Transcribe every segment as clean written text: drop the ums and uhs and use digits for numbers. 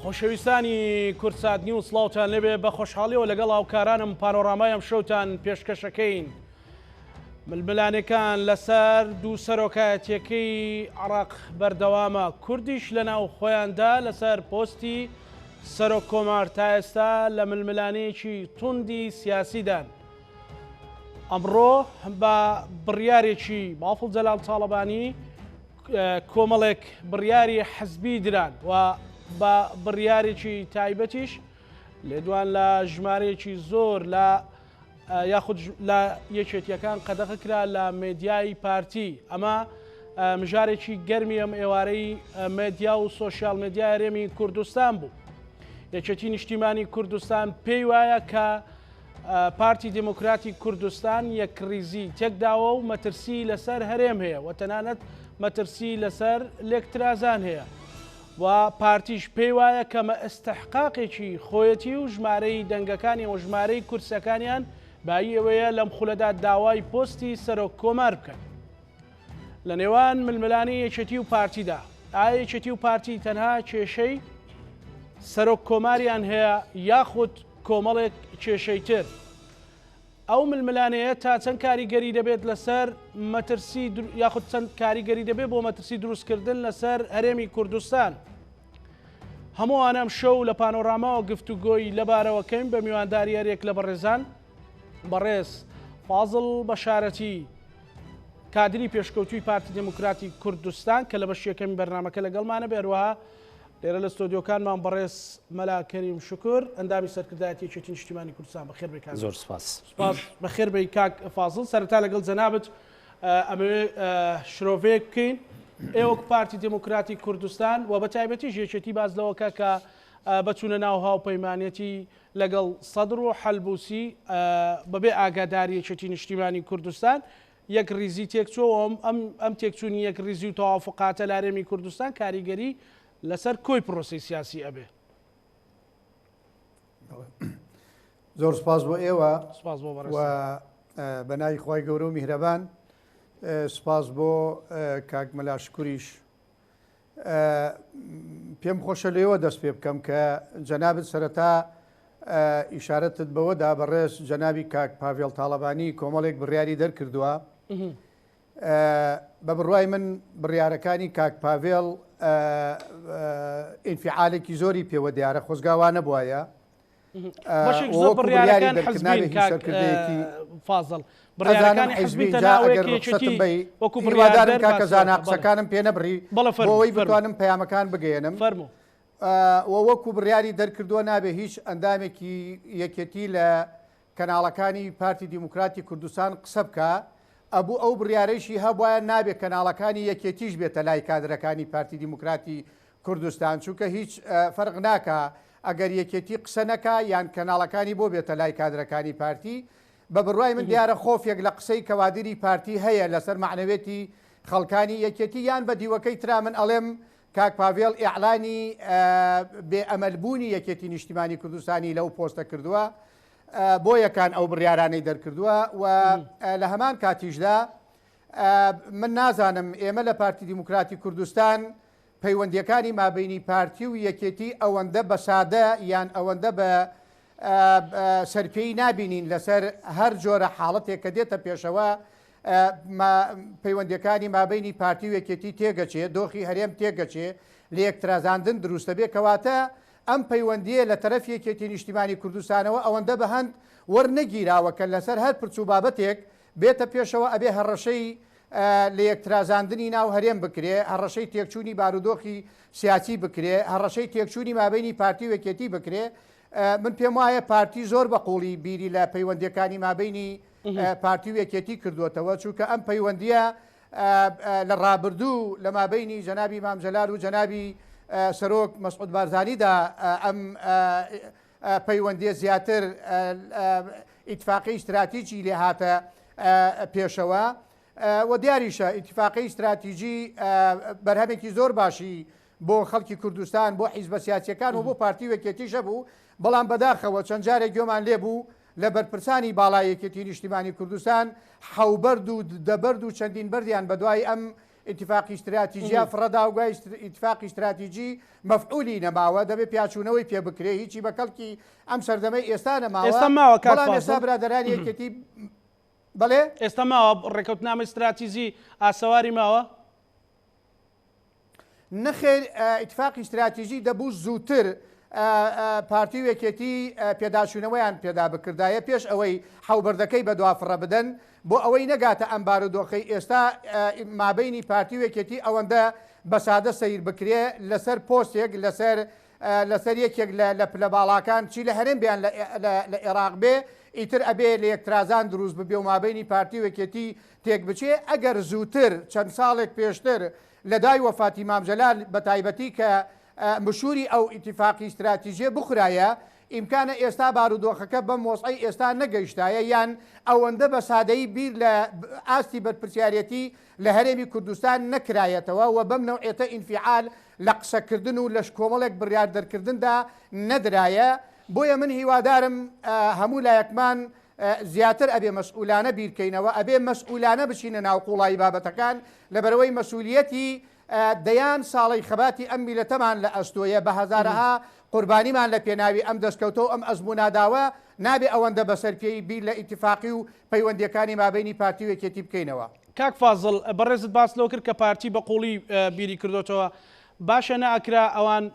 خۆشەویستانی کوردسات نیوز سڵاوتان لێبێ بە خۆشحاڵیەوە لەگەڵ هاوکارانم پانۆرامای ئەم شەوتان پێشکەشەکەین ململانێکان لەسەر دوو سەرۆکایەتیەکەی عراق بەردەوامە کوردیش لە ناو خۆیاندا لەسەر پۆستی سەرۆک کۆمار تا ئێستا لە ململانێیەکی توندی سیاسیدان. ئەمڕۆ بە بڕیارێکی بافڵ جەلال تاڵەبانی کۆمەڵێک بڕیاری حزبی دران و بە بڕیارێکی تایبەتیش لێدوان لە ژمارەیەکی زۆر لە یاخود لە یەکێتیەکان قەدەغە کرا لە مێدیای پارتی ئەمە مژارێکی گەرمی ئەم ئێوارەی مێدیا و سۆشیال مێدیا هەرێمی کوردستان بوو. یەکێتی نیشتیمانی کوردستان پێی وایە کە پارتی دێموکراتی کوردستان یەکڕیزی تێکداوە و مەترسی لەسەر هەرێم هەیە و تەنانەت مەترسی لەسەر لێکترازان هەیە و پارتیش پێی وایە کەمە ئیستحقاقێکی خۆیەتی و ژمارەی دەنگەکانی و ژمارەی کورسەکانیان بایی ئەوەیە لەم خولەدا داوای پۆستی سەرۆک کۆمار بکەن. لە نێوان ململانێی یەکێتی و پارتیدا، ئایا یەکێتی و پارتی تەنها کێشەی سەرۆک کۆماریان هەیە یاخود کۆمەڵێک کێشەی تر؟ ئەو ململانێیە تا چەند کاریگەری دەبێت لەسەر مەترسی یاخود چەند کاریگەری دەبێت بۆ مەترسی دروستکردن لەسەر هەرێمی کوردستان؟ هەمووان ئەم شەو لە پانۆراماوە گفتوگۆی لەبارەوەکەین بە میوانداری هەرێک لە بەڕێزان بەڕێز فازڵ بەشارەتی کادری پێشکەوتووی پارتی دێموکراتی کوردستان کە لە بەشی یەکەمی بەرنامەکە لەگەڵمانە بێ هەروەها لێرە لە ستۆدیۆکانمان بەڕێز مەلا کەریم شکر ئەندامی سەرکردایەتی یەکێتی نیشتیمانی کوردستان بەخێر بێی کاک زۆر سپاس سپاس بەخێر بێی کاک فازڵ سەرەتا لەگەڵ جەنابت ئەمەوێ شرۆڤەیەک بکەین ئێوە پارتی دێموکراتی کوردستان و بە تایبەتیش یەکێتی باس لەوەکە کە بەچوونە ناو هاوپەیمانەتی لەگەڵ سەدر و حەلبوسی بەبێ ئاگاداری یەکێتی نیشتیمانی کوردستان یەکڕیزی تێکچووە و ئەم ئەم تێکچوونی یەکڕیزی و تەوافوقاتە لە هەرێمی کوردستان کاریگەری لەسەر کۆی پرۆسەی سیاسی ئەبێ. زۆر سپاس بۆ ئێوە سپاس بۆ و بە ناوی خوای گەورە و میهرەبان سپاس بۆ کاک مەلا شکوریش پێم خۆشە لێوە دەست پێ بکەم کە جەنابت سەرەتا ئیشارەتت بەوە دا بەڕێز جەنابی کاک پاڤێڵ تاڵەبانی کۆمەڵێک بڕیاری دەرکردووە بە بڕوای من بڕیارەکانی کاک پاڤێڵ ئینفعالێکی زۆری پێوە دیارە خۆزگاوانە بواە بەشێک زۆر بڕیارەکان حزبین کاک فازڵ بڕیارەکانی حزبی تەنها یەکێتی وەکو بڕیاردەر کاکە زانا قسەکانم پێ نەبڕی بۆ ئەوەی بتوانم پەیامەکان بگەیەنم فەرموو. و وەکو بڕیاری دەرکردووە نابێ هیچ ئەندامێکی یەکێتی لە کەناڵەکانی پارتی دیموکراتی کوردستان قسە بکا ئەبوو ئەو بڕیارەیشی هەبوایە نابێ کەناڵەکانی یەکێتیش بێتە لای کادرەکانی پارتی دیموکراتی کوردستان چونکە هیچ فەرق ناکا ئەگەر یەکێتی قسە نەکا یان کەناڵەکانی بۆ بێتە لای کادرەکانی پارتی بە بڕوای من دیارە خۆفێک لە قسەی کەوادری پارتی هەیە لەسەر مەعنەوێتی خەڵکانی یەکێتی یان بە دیوەکەی ترا من ئەڵێم کاک پاڤێڵ ئیعلانی بێ ئەمەل بوونی یەکێتی نیشتیمانی کوردستانی لەو پۆستە کردووە بۆ یەکان ئەو بڕیارانەی دەرکردووە و لە هەمان کاتیشدا من نازانم ئێمە لە پارتی دیموکراتی کوردستان پەیوەندیەکانی مابینی پارتی و یەکێتی ئەوەندە بە سادە یان ئەوەندە بە سەرپێی نابینین لەسەر هەر جۆرە حاڵەتێک کە دێتە پێشەوە پەیوەندیەکانی مابینی پارتی و یەکێتی تێگەچێ دۆخی هەرێم تێگەچێ لەیەکترازاندن دروستە بێ کەواتە ئەم پەیوەندیە لە تەرەف یەکێتی نیشتیمانی کوردستانەوە ئەوەندە بە هەند وەرنەگیراوە کە لەسەر هەر پرس و بابەتێک بێتە پێشەوە ئەبێ هەڕەشەی لەیەکترازاندنی ناو هەرێم بکرێ، هەڕەشەی تێکچوونی بارودۆخی سیاسی بکرێ، هەڕەشەی تێکچوونی مابەینی پارتی و یەکێتی بکرێ. من پێم وایە پارتی زۆر بە قووڵی بیری لە پەیوەندییەکانی مابەینی پارتی و یەکێتی کردووەتەوە، چونکە ئەم پەیوەندییە لە ڕابردوو لە مابەینی جەنابی مام جەلال و جەنابی سەرۆک مەسعود بارزانیدا ئەم پەیوەندییە زیاتر ئیتفاقی ئیستراتیجی لێ هاتە پێشەوە و دیاریشە ئیتفاقی ئیستراتیجی بەرهەمێکی زۆر باشی بۆ خەڵکی کوردستان بۆ حیزبە سیاسیەکان و بۆ پارتی و یەکێتیش هەبوو بەڵام بەداخەوە چەند جارێک گوێمان لێ بوو لە بەرپرسانی باڵای یەکێتی نیشتیمانی کوردستان حەوبەرد و دەبەرد و چەندین بەردیان بەدوای ئەم. ئیتیفاقی ستراتیجیە فڕەدا و گوای ئیتفاقی ستراتیجی مەفعولی نەماوە دەبێ پیاچوونەوەی پێ بکرێ هیچی بە کەڵکی ئەم سەردەمەی ئێستا نەماوە ئێستا ماوە کاک بەڵام ئێستا فازڵ؟ برادەرانی یەکێتی بەڵێ؟ ئێستا ماوە ڕێکەوتنامەی ستراتیجی ئاسەواری ماوە؟ نەخێر ئیتفاقی ستراتیژی دەبوو زووتر پارتی و یەکێتی پێداچوونەوەیان پێدا بکردایە پێش ئەوەی حەوبەردەکەی بەدوا فڕە بدەن بۆ ئەوەی نەگاتە ئەم بارودۆخەی ئێستا مابەینی پارتی و یەکێتی ئەوەندە بە سادە سەیر بکرێ لەسەر پۆستێک لەسەر لەسەر یەکێک لە لە پلە باڵاکان چی لە هەرێم بیان لە ئێراق بێ ئیتر ئەبێ لە یەکترازان دروست ببێ و مابەینی پارتی و یەکێتی تێک بچێ ئەگەر زووتر چەند ساڵێک پێشتر لە دوای وەفاتی مام جەلال بە تایبەتی کە مشوری ئەو ئیتیفاقی ستراتیژیە بخورایە ئیمکانە ئێستا بارودۆخەکە بەم وەزعەی ئێستا نەگەیشتایە یان ئەوەندە بە سادەیی بیر لە ئاستی بەرپرسیارێتی لە هەرێمی کوردستان نەکرایەتەوە و بەم نەوعێتە ئینفیعال لە قسەکردن و لەش کۆمەڵێک بڕیار دەرکردندا نەدرایە بۆیە من هیوادارم هەموو لایەکمان زیاتر ئەبێ مەسئولانە بیرکەینەوە، ئەبێ مەسئولانە بچینە ناو قوڵایی بابەتەکان، لەبەرئەوەی مەسئولیەتی دەیان ساڵەی خەباتی ئەم میللەتەمان لە ئەستۆیە، بە هەزارەها قوربانیمان لە پێناوی ئەم دەستکەوتە و ئەم ئەزموونە داوە، نابێ ئەوەندە بەسەر پێی بیر لە ئیتیفاقی و پەیوەندییەکانی مابەینی پارتی و یەکێتی بکەینەوە. کاک فازڵ، بەڕێزت باست لەوە کرد کە پارتی بە قووڵی بیری کردۆتەوە، باشە نەئەکرا ئەوان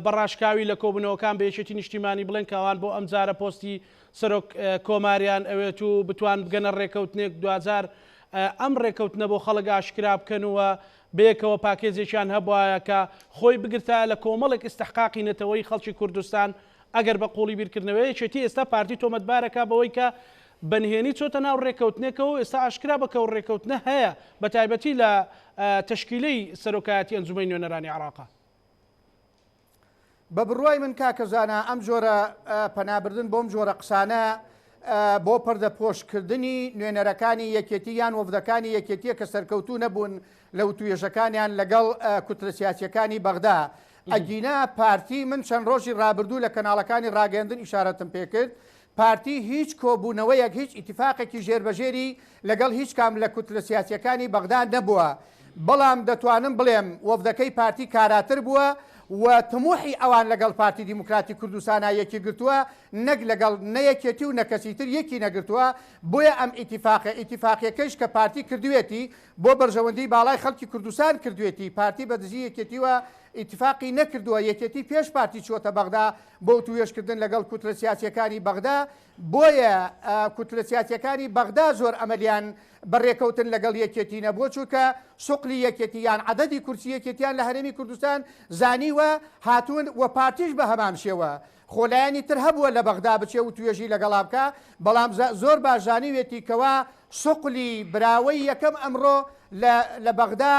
بە ڕاشکاوی لە کۆبوونەوەکان بە یەکێتی نیشتیمانی بڵێن کە ئەوان بۆ ئەمجارە پۆستی سەرۆک کۆماریان ئەوێت و بتوان بگەنە ڕێکەوتنێک دواجار ئەم ڕێکەوتنە بۆ خەڵک ئاشکرا بکەن و بەیەکەوە پاکێجێکیان هەبوایە کە خۆی بگرتایە لە کۆمەڵێک ئیستحقاقی نەتەوەیی خەڵکی کوردستان ئەگەر بە قوڵی بیرکردنەوە یەکێتی ئێستا پارتی تۆمەتبارەکا بەوەی کە بەنهێنی چۆتە ناو ڕێکەوتنێکەوە و ئێستا ئاشکرا بە کە و ڕێکەوتنە هەیە بە تایبەتی لە تەشکیلەی سەرۆکایەتی ئەنجومەی نوێنەرانی عێراقا. بە بڕوای من کاکە زانا ئەم جۆرە پەنابردن بۆم جۆرە قسانە بۆ پەردەپۆشکردنی نوێنەرەکانی یەکێتی یان وەفدەکانی یەکێتیە کە سەرکەوتوو نەبوون لە وتوێژەکانیان لەگەڵ کوتلە سیاسیەکانی بەغدا ئەگینا پارتی من چەند ڕۆژی ڕابردوو لە کەناڵەکانی ڕاگەیاندن ئیشارەتم پێکرد پارتی هیچ کۆبوونەوەیەک، هیچ ئیتیفاقێکی ژێربەژێری لەگەڵ هیچ کام لە کوتلە سیاسییەکانی بەغدا نەبووە، بەڵام دەتوانم بڵێم وەفدەکەی پارتی کاراتر بووە و تموحی ئەوان لەگەڵ پارتی دیموکراتی کوردستانا یەکی گرتووە نەک لەگەڵ نە یەکێتی و نە کەسی تر یەکی نەگرتووە، بۆیە ئەم ئیتیفاقە، ئیتیفاقیەکەیش کە پارتی کردوێتی بۆ بەرژەوەندیی باڵای خەڵکی کوردستان کردوێتی، پارتی بە دژی یەکێتیوە ئیتیفاقی نەکردووە، یەکێتی پێش پارتی چووەتە بەغدا بۆ وتووێژکردن لەگەڵ کوتلە سیاسییەکانی بەغدا، بۆیە کوتلە سیاسییەکانی بەغدا زۆر ئەمەلیان بە رێکەوتن لەگەڵ یەکێتی نەبووە، چونکە سوقلی یەکێتی یان عەدەدی کورسی یەکێتیان لە هەرێمی کوردستان زانیوە هاتوون و پارتیش بە هەمان شێوە خۆ لایەنی تر هەبووە لە بەغدا بچێ وتوێژی لەگەڵا بکا، بەڵام زۆر باش زانیوێتی کەوا سوقلی براوەی یەکەم ئەمڕۆ لە لە بەغدا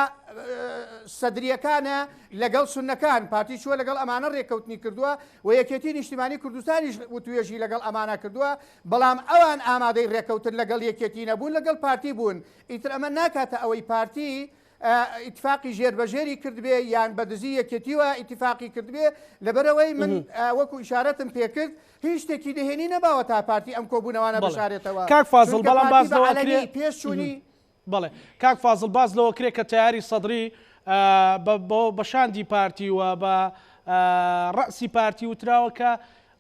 سەدرییەکانە لەگەڵ سوننەکان، پارتی چووە لەگەڵ ئەمانە رێککەوتنی کردووە و یەکێتی نیشتیمانی کوردستانیش وتوێژی لەگەڵ ئەمانە کردووە، بەڵام ئەوان ئامادەی رێککەوتن لەگەڵ یەکێتی نەبوون لەگەڵ پارتی بوون، ئیتر ئەمە ناکاتە ئەوەی پارتی ئیتفاقی ژێر بە ژێری کردبێ یان بە دزی یەکێتیوە ئیتفاقی کردبێ، لەبەرئەوەی من وەکو ئیشارەتم پێکرد هیچ شتێکی نهێنی نەماوە تا پارتی ئەم کۆبوونەوانە بشارێتەوە. کاک فازڵ چونکە بەڵام پارتی باس بە لەوە عەلەنی ئەکرێ پێش چوونی بەڵێ کاک فازڵ باس لەوە کرێ کە تەیاری سەدری بە شاندی پارتی و بە ڕەئسی پارتی وتراوە کە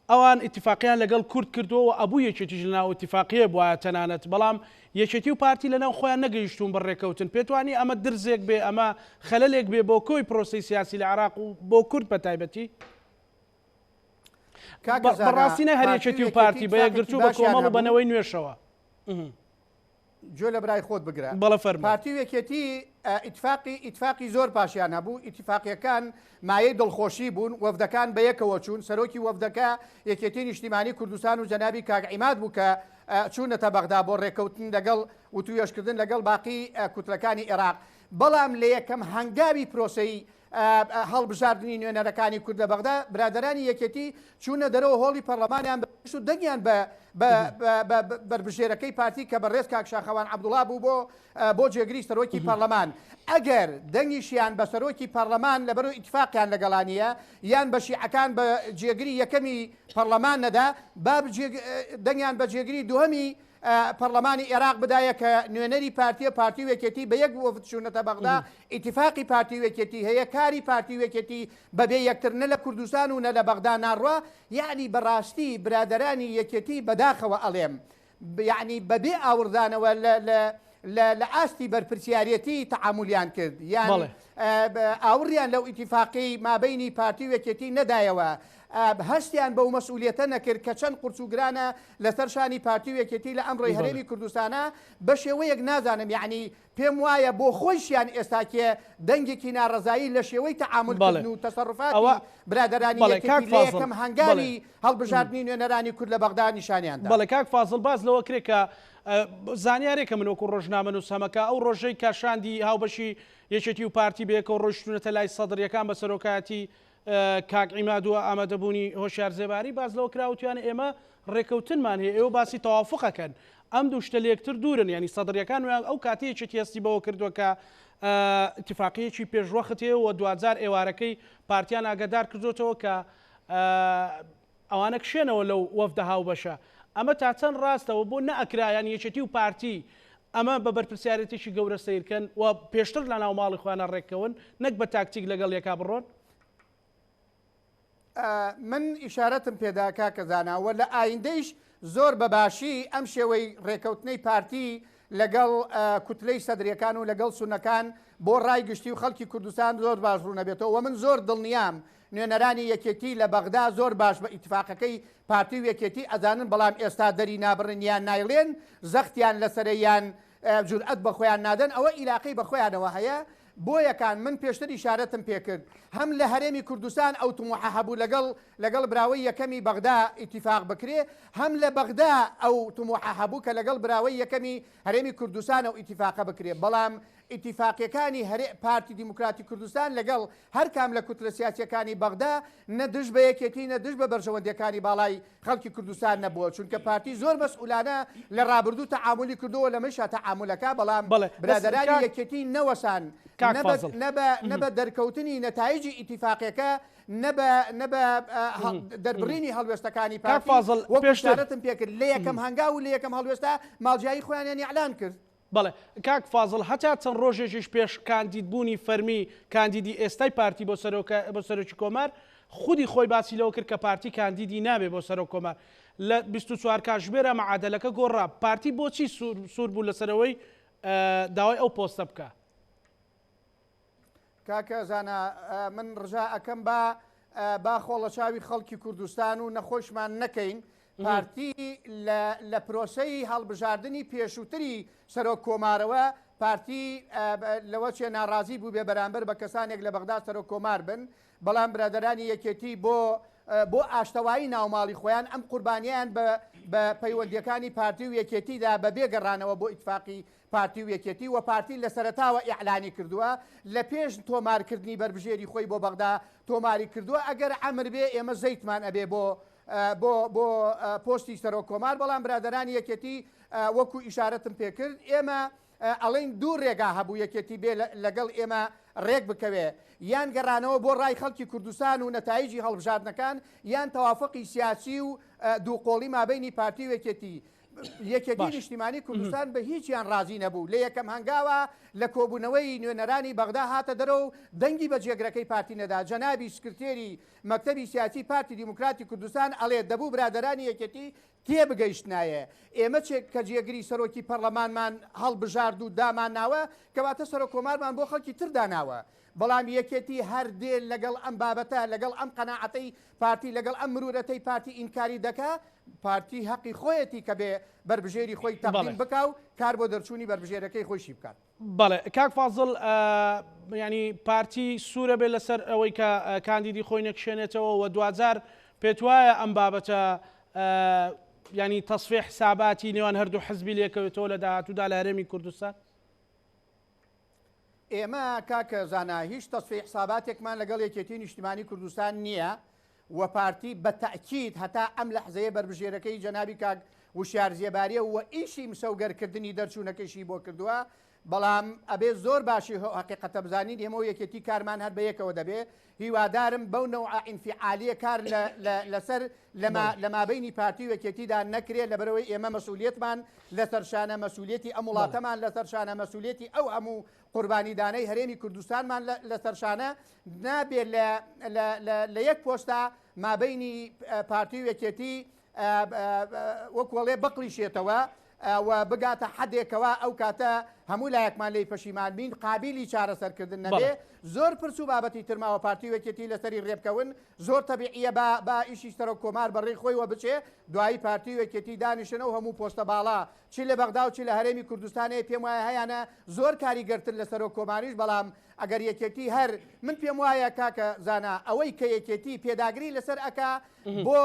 ئەوان ئیتیفاقیان لەگەڵ کورد کردووە و ئەبوو یەکێتیش لەناو ئیتیفاقیە بوایە تەنانەت بەڵام یەکێتی و پارتی لەناو خۆیان نەگەیشتوون بە ڕێکەوتن پێت وانیە ئەمە درزێک بێ ئەمە خەلەلێک بێ بۆ کۆی پرۆسەی سیاسی لە عێراق و بۆ کورد بە تایبەتی؟ کاکە زانا، بەڕاستی نە هەر پارتی و یەکێتی و یەکێتی پارتی بە ئیتفاقێکی یەکگرتوو بە باشیان کۆمەڵ و بە هەبوو. نەوەی نوێشەوە. گوێ لە برای خۆت بگرە. بەڵێ فەرموو. پارتی و یەکێتی ئیتفاقی ئیتفاقی زۆر باشیان هەبوو، ئیتفاقیەکان مایەی دڵخۆشی بوون، وەفدەکان بەیەکەوە چوون، سەرۆکی وەفدەکە یەکێتی نیشتیمانی کوردستان و جەنابی کاک عیماد بوو کە چوونەتە بەغدا بۆ ڕێککەوتن لەگەڵ وتووێژکردن لەگەڵ باقی کوتلەکانی ئێراق، بەڵام لە یەکەم هەنگاوی پرۆسەی هەڵبژاردنی نوێنەرەکانی کورد لە بەغدا، برادەرانی یەکێتی چوونە دەرەوە هۆڵی پەڕلەمانیان بەجێهێشت و دەنگیان بە بە بەربژێرەکەی پارتی کە بەڕێز کاک شاخەوان عەبدوڵا بوو بۆ بۆ جێگری سەرۆکی پەڕلەمان. ئەگەر دەنگیشیان بە سەرۆکی پەڕلەمان لەبەرو ئیتفاقیان لەگەڵا نییە یان بە شیعەکان بە جێگری یەکەمی پەڕلەمان نەدا با دەنگیان بە جێگری دووهەمی پەڕلەمانی ئێراق بدایە کە نوێنەری پارتیە، پارتی و یەکێتی بە یەک وەفد چوونەتە بەغدا، ئیتیفاقی پارتی و یەکێتی هەیە، کاری پارتی و یەکێتی بەبێ یەکتر نە لە کوردستان و نە لە بەغدا ناڕوا، یەعنی بەڕاستی برادەرانی یەکێتی بەداخەوە ئەڵێم یەعنی بەبێ ئاوڕدانەوە لە لە لە لە ئاستی بەرپرسیارێتی تەعامولیان کرد یان ئاوڕیان لەو ئیتیفاقەی مابەینی پارتی و یەکێتی نەدایەوە، هەستیان بەو مەسئولیەتە نەکرد کە چەند قورس و گرانە لەسەر شانی پارتی و یەکێتی لە ئەمڕۆی هەرێمی کوردستانا بەشێوەیەک نازانم یەعنی پێم وایە بۆ خۆیشیان ئێستاکێ دەنگێکی ناڕەزایی لە شێوەی تەعامول کردن و تەسەروفاتی برادەرانی یەکێتی لە یەکەم هەنگاوی هەڵبژاردنی نوێنەرانی کورد لە بەغدا نیشانیان دا. بەڵێ کاک فازڵ باس لەوە کرێ کە زانیارێکە من وەکو ڕۆژنامەنووس هەمە کە ئەو ڕۆژەی کە شاندی هاوبەشی یەکێتی و پارتی بەیەکەوە ڕۆیشتوونەتە لای سەدرییەکان بە سەرۆکایەتی کاک عیماد و ئامادەبوونی هۆشیار زێباری باس لەوە کرا وتویانە ئێمە ڕێکەوتنمان هەیە ئێوە باسی تەوافق ئەکەن ئەم دوو شتە لەیەکتر دوورن یانی سەدریەکان ویان ئەو کاتەی یەکێتی هەستی بەوە کردووە کە ئیتفاقیەکی پێشوەخت هەیە و دواجار ئێوارەکەی پارتیان ئاگادار کردوتەوە کە ئەوانە کشێنەوە لەو وەفدە هاوبەشە ئەمە تا چەند ڕاستەوە بۆ نەئەکرا یان یەکێتی و پارتی ئەمە بە بەرپرسیارێتێکی گەورە سەیرکەن و پێشتر لە ناو ماڵی خۆیانە ڕێککەون نەک بە تاکتیک لەگەڵ یەکا بڕۆن؟ من ئیشارەتم پێدا کاکە زانا و لە ئایندەیش زۆر بە باشی ئەم شێوەی ڕێکەوتنەی پارتی لەگەڵ کوتلەی سەدریەکان و لەگەڵ سونەکان بۆ ڕای گشتی و خەڵکی کوردستان زۆر باش ڕوونەبێتەوە و من زۆر دڵنیام نوێنەرانی یەکێتی لە بەغدا زۆر باش بە ئیتفاقەکەی پارتی و یەکێتی ئەزانن بەڵام ئێستا دەری نابڕن یان نایڵێن زەختیان لەسەرە یان جورئەت بە خۆیان نادەن ئەوە ئیلاقەی بە خۆیانەوە هەیە بۆیەکان من پێشتر ئیشارەتم پێکرد هەم لە هەرێمی کوردستان ئەو تموحە هەبوو لەگەڵ لەگەڵ براوەی یەکەمی بەغدا ئیتیفاق بکرێ هەم لە بەغدا ئەو تموحە هەبوو کە لەگەڵ براوەی یەکەمی هەرێمی کوردستان ئەو ئیتیفاقە بکرێ بەڵام ئیتیفاقیەکانی هەرێ پارتی دیموکراتی کوردستان لەگەڵ هەر کام لە کوتلە سیاسیەکانی بەغدا نە دژ بە یەکێتی نە دژ بە بەرژەوەندیەکانی باڵای خەڵکی کوردستان نەبووە چونکە پارتی زۆر مەسئولانە لە ڕابردوو تەعامولی کردووە لەمەیشا تەعامولەکا بەڵام بەڵێ بەس برادەرانی کاک یەکێتی نەوەسان کاک نە بە فازڵ نە بە نە بە دەرکەوتنی نەتایجی ئیتیفاقیەکە نە بە نە بە دەربڕینی هەڵوێستەکانی کاک پارتی فازڵ وەکو پێشتر ئیشارەتم پێکرد لە یەکەم هەنگاو و لە یەکەم هەڵوێستا ماڵجیایی خۆیانیان ئیعلان کرد. بەڵێ کاک فازڵ هەتا چەند ڕۆژێکیش پێش کاندید بوونی فەرمی کاندیدی ئێستای پارتی بۆ سەرۆک بۆ سەرۆکی کۆمار خودی خۆی باسی لەوە کرد کە پارتی کاندیدی نابێ بۆ سەرۆک کۆمار لە 24 کاتژمێرا مەعادەلەکە گۆڕا پارتی بۆچی سوور سوور بوو لەسەرەوەی داوای ئەو پۆستە بکا؟ کاکە زانا من ڕجا ئەکەم با با خۆڵە چاوی خەڵکی کوردستان و نەخۆشمان نەکەین پارتی لە پرۆسەی هەڵبژاردنی پێشووتری سەرۆک کۆمارەوە پارتی لەوە چێ ناڕازی بوو بێ بەرامبەر بە کەسانێک لە بەغدا سەرۆک کۆمار بن بەڵام برادرانی یەکێتی بۆ بۆ ئاشتەوایی ناوماڵی خۆیان ئەم قوربانیان بە پەیوەندیەکانی پارتی و یەکێتیدا بە بێگەڕانەوە بۆ ئیتفاقی پارتی و یەکێتی و پارتی لە سەرەتاوە ئیعلانی کردووە لە پێش تۆمار کردنی بەربژێری خۆی بۆ بەغدا تۆماری کردووە ئەگەر عەمر بێ ئێمە زەیتمان ئەبێ بۆ بۆ بۆ پۆستی سەرۆک کۆمار بەڵام برادەرانی یەکێتی وەکو ئیشارەتم پێکرد ئێمە ئەڵێن دوو ڕێگا هەبوو یەکێتی بێ لەگەڵ ئێمە ڕێک بکەوێ یان گەڕانەوە بۆ ڕای خەڵکی کوردستان و نەتایجی هەڵبژاردنەکان یان تەوافقی سیاسی و دووقۆڵی مابینی پارتی و یەکێتی یەکێتی نیشتیمانی کوردستان بە هیچیان ڕازی نەبوو، لە یەکەم هەنگاوە لە کۆبوونەوەی نوێنەرانی بەغدا هاتە دەرەوە و دەنگی بە جێگرەکەی پارتی نەدا، جەنابی سکرتێری مەکتەبی سیاسی پارتی دیموکراتی کوردستان ئەڵێ دەبوو برادەرانی یەکێتی تێبگەیشتنایە ئێمە چێ کە جێگری سەرۆکی پەڕلەمانمان هەڵبژارد و دامانناوە کەواتە سەرۆک کۆمارمان بۆ خەڵکی تر داناوە بەڵام یەکێتی هەر دێ لەگەڵ ئەم بابەتە لەگەڵ ئەم قەناعەتەی پارتی لەگەڵ ئەم مرورەتەی پارتی ئینکاری دەکا، پارتی هەقی خۆیەتی کە بێ بەربژێری خۆی تەقدیم بکا و کار بۆ دەرچوونی بەربژێرەکەی خۆیشی بکات. بەڵێ کاک فازڵ یانی پارتی سوورە بێ لەسەر ئەوەی کە کاندیدی خۆی نەکشێنێتەوە و دواجار پێتوایە ئەم بابەتە ینی تەسفی حساباتی نێوان هەردوو حزبی لێکەوێتەوە لە داهاتوودا لە هەرێمی کوردستان؟ ئێمە کاکە زانا هیچ تەسفیە حساباتێکمان لەگەڵ یەکێتی نیشتیمانی کوردستان نییە و پارتی بە تەئکید هەتا ئەم لەحزەیە بەربژێرەکەی جەنابی کاک وشیار زێباریە و ئیشی مسەوگەرکردنی دەرچوونەکەیشی بۆ کردووە بەڵام ئەبێ زۆر باشی ئەو هەقیقەتە بزانین ئێمە و یەکێتی کارمان هەر بەیەکەوە دەبێ هیوادارم بەو نەوعە ئینفیعالیە کار لە لە لەسەر لە ما لە مابەینی پارتی و یەکێتیدا نەکرێ لەبەرئەوەی ئێمە مەسئولیەتمان لەسەر شانە مەسئولیەتی ئەم وڵاتەمان لەسەر شانە مەسئولیەتی ئەو هەموو قوربانیدانەی هەرێمی کوردستانمان لەسەر شانە نابێ لە لە لە لە یەک پۆستا مابەینی پارتی و یەکێتی وەکوەڵێ بقڵیشێتەوە و بگاتە حەدێکەوە ئەو کاتە هەموو لایەکمان لێی پەشیمان بین قابیلی چارەسەرکردن نەبێ زۆر پرس و بابەتی تر ماوە پارتی و یەکێتی لەسەری ڕێبکەون زۆر تەبیعیە با با ئیشی سەرۆک کۆمار بەڕێی خۆیوە بچێ دوایی پارتی و یەکێتی دانیشن ئەو هەموو پۆستە باڵا چی لە بەغدا و چی لە هەرێمی کوردستان هەیە پێم وایە هەیانە زۆر کاریگەرتر لە سەرۆک کۆماریش بەڵام ئەگەر یەکێتی هەر من پێم وایە کاکە زانا ئەوەی کە یەکێتی پێداگری لەسەر ئەکا بۆ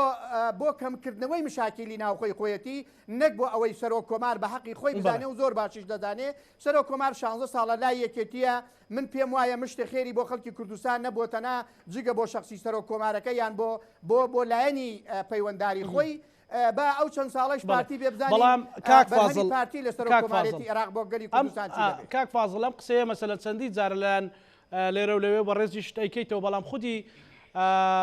بۆ کەمکردنەوەی مشاکیلی ناوخۆی خۆیەتی نەک بۆ ئەوەی سەرۆک کۆمار بە حەقی خۆی بزانێ و زۆر باشیش دەزانێ سەرۆک کۆمار شانزە ساڵە لای یەکێتیە من پێم وایە مشتێ خێری بۆ خەڵکی کوردستان نەبووە تەنها جگە بۆ شەخسی سەرۆک کۆمارەکە یان بۆ بۆ بۆ لایەنی پەیوەنداری خۆی با ئەو چەند ساڵەش پارتی بێ بزانین بەڵام کاک بەرهەمی فازڵ پارتی لە سەرۆک کاک کۆمارێتی فازڵ عێراق بۆ گەلی ئەم کوردستان چی دەبێ؟ کاک فازڵ ئەم قسەیە مەسەلەن چەندین جارە لایەن لێرە و لەوێ بەڕێزیشت ئەیکەیتەوە بەڵام خودی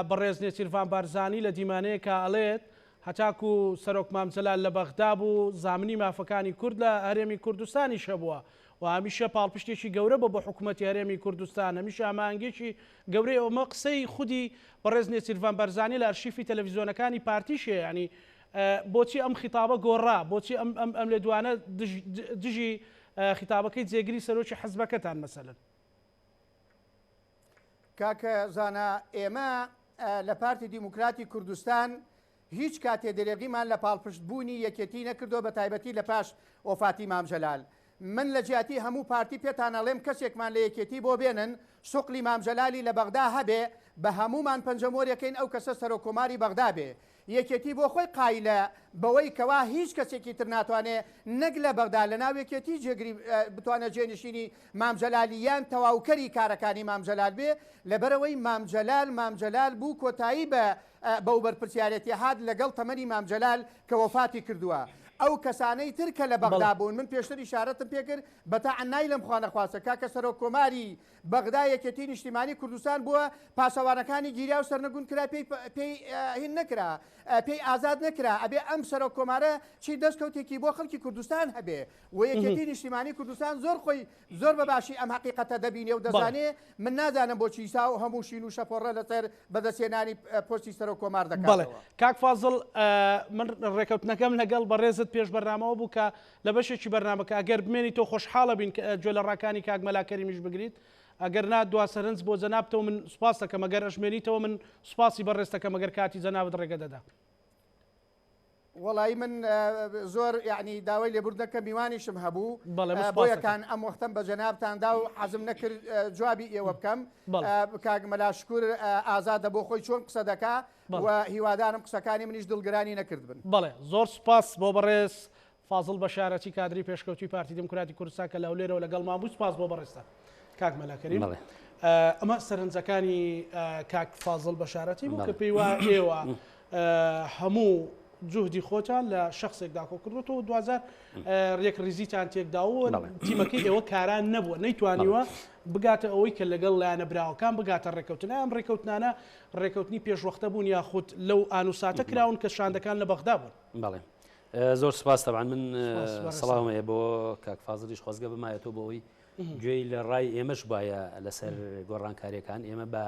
بەڕێز نێچیرڤان بارزانی لە دیمانەیەکا ئەڵێت هەتاکو سەرۆک مام جەلال لە بەغدا بوو زامنی مافەکانی کورد لە هەرێمی کوردستانیش هەبووە و هەمیشە پاڵپشتێکی گەورە بووە بۆ حکوومەتی هەرێمی کوردستان هەمیشە هەماهەنگیەکی گەورەی ئەومە قسەی خودی بەڕێز نێچیرڤان بارزانی لە ئەرشیفی تەلەڤیزیۆنەکانی پارتیش هەیە یانی بۆچی ئەم خیتابە گۆڕا بۆچی ئەم ئەم ئەم لێدوانە دژی خیتابەکەی جێگری سەرۆکی حزبەکەتان مەسەلەن؟ کاکە زانا ئێمە لە پارتی دیموکراتی کوردستان هیچ کاتێ درێغیمان لە پاڵپشت بوونی یەکێتی نەکردووە بە تایبەتی لە پاش وەفاتی مام جەلال. من لە جیاتی هەموو پارتی پێتان ئەڵێم کەسێکمان لە یەکێتی بۆ بێنن سوقلی مام جەلالی لە بەغدا هەبێ بە هەموومان پەنجەمۆرێکەین ئەو کەسە سەرۆک کۆماری بەغدا بێ یەکێتی بۆ خۆی قایلە بەوەی کەوا هیچ کەسێکی تر ناتوانێ نەک لە بەغدا لە ناو یەکێتی جێگری بتوانێ جێنشینی مام جەلالی یان تەواوکەری کارەکانی مام جەلال بێ لەبەرئەوەی مام جەلال مام جەلال بوو کۆتایی بە بەو بەرپرسیارێتیە هات لەگەڵ تەمەنی مام جەلال کە وەفاتی کردووە ئەو کەسانەی تر کە لە بەغدا بوون من پێشتر ئیشارەتم پێکرد بەتاعە نایلم خوانەخواستە کاکە سەرۆک کۆماری بەغدا یەکێتی نیشتیمانی کوردستان بووە پاسەوانەکانی گیرا و سەرنگون کرا پێی پێی هین نەکرا پێی ئازاد نەکرا ئەبێ ئەم سەرۆک کۆمارە چی دەستکەوتێکی بۆ خەڵکی کوردستان هەبێ و یەکێتی نیشتیمانی کوردستان زۆر خۆی زۆر بە باشی ئەم هەقیقەتە دەبینێ و دەزانێ من نازانم بۆچی سا و هەموو شین و شەپۆڕە لەسەر بەدەستهێنانی پۆستی سەرۆک کۆمار بەڵێ دەکاتەوە. کاک فازڵ من ڕێکەوتنەکەم لەگەڵ بەڕێزت پێش بەرنامەوە بوو کە لە بەشێکی بەرنامەکە ئەگەر بمێنیتەوە خۆشحاڵە بین کە گوێ لە ڕاکانی کاک مەلا کەریمیش بگریت ئەگەر نا دوا سەرنج بۆ جەنابتەوە من سوپاست دەکەم ئەگەر ئەشمێنیتەوە من سوپاسی بەڕێزت دەکەم ئەگەر کاتی جەنابت ڕێگە دەدا. وەڵایی من زۆر یعنی داوای لێبوردن دەکەم میوانیشم هەبوو بەڵێ من بۆ سوپاست دەکەم. یەکان ئەم وەختەم بە جەنابتان دا و حەزم نەکرد جوابی ئێوە بکەم بەڵێ. کاک مەلا شکور ئازادە بۆ خۆی چۆن قسە دەکا بەڵێ. و هیوادارم قسەکانی منیش دڵگرانی نەکردبن. بەڵێ زۆر سوپاس بۆ بەڕێز فازڵ بەشارەتی کادری پێشکەوتووی پارتی دیموکراتی کوردستان کە لە هەولێرەوە لەگەڵمان بوو سوپاس بۆ بەڕێزتان کاک مەلا کەریم. بەڵێ. ئەمە سەرنجەکانی کاک فازڵ بەشارەتی بوو کە بەڵێ. پێی وایە ئێوە هەموو جوهدی خۆتان لە شخصێکدا کۆکردوەوە دوجار یەک ریزیتان تێکداوە تیمەکەی ئێوە کاران نەبووە نەیتوانیوە بگاتە ئەوەی کە لەگەڵ لایەنە براوەکان بگاتە ڕێککەوتن ئەم ڕێککەوتنانە ڕێککەوتنی پێشوەختە بوون یاخود لەو ئانوساتە کراون کە شاندەکان لە بەغدا بوون. بەڵێ زۆر سپاس تەبعەن من سڵاوم هەیە بۆ کاک فازلیش خۆزگە بمایەتەوە بۆ ئەوەی گوێی لە ڕای ئێمەش بایە لەسەر گۆڕانکاریەکان ئێمە بە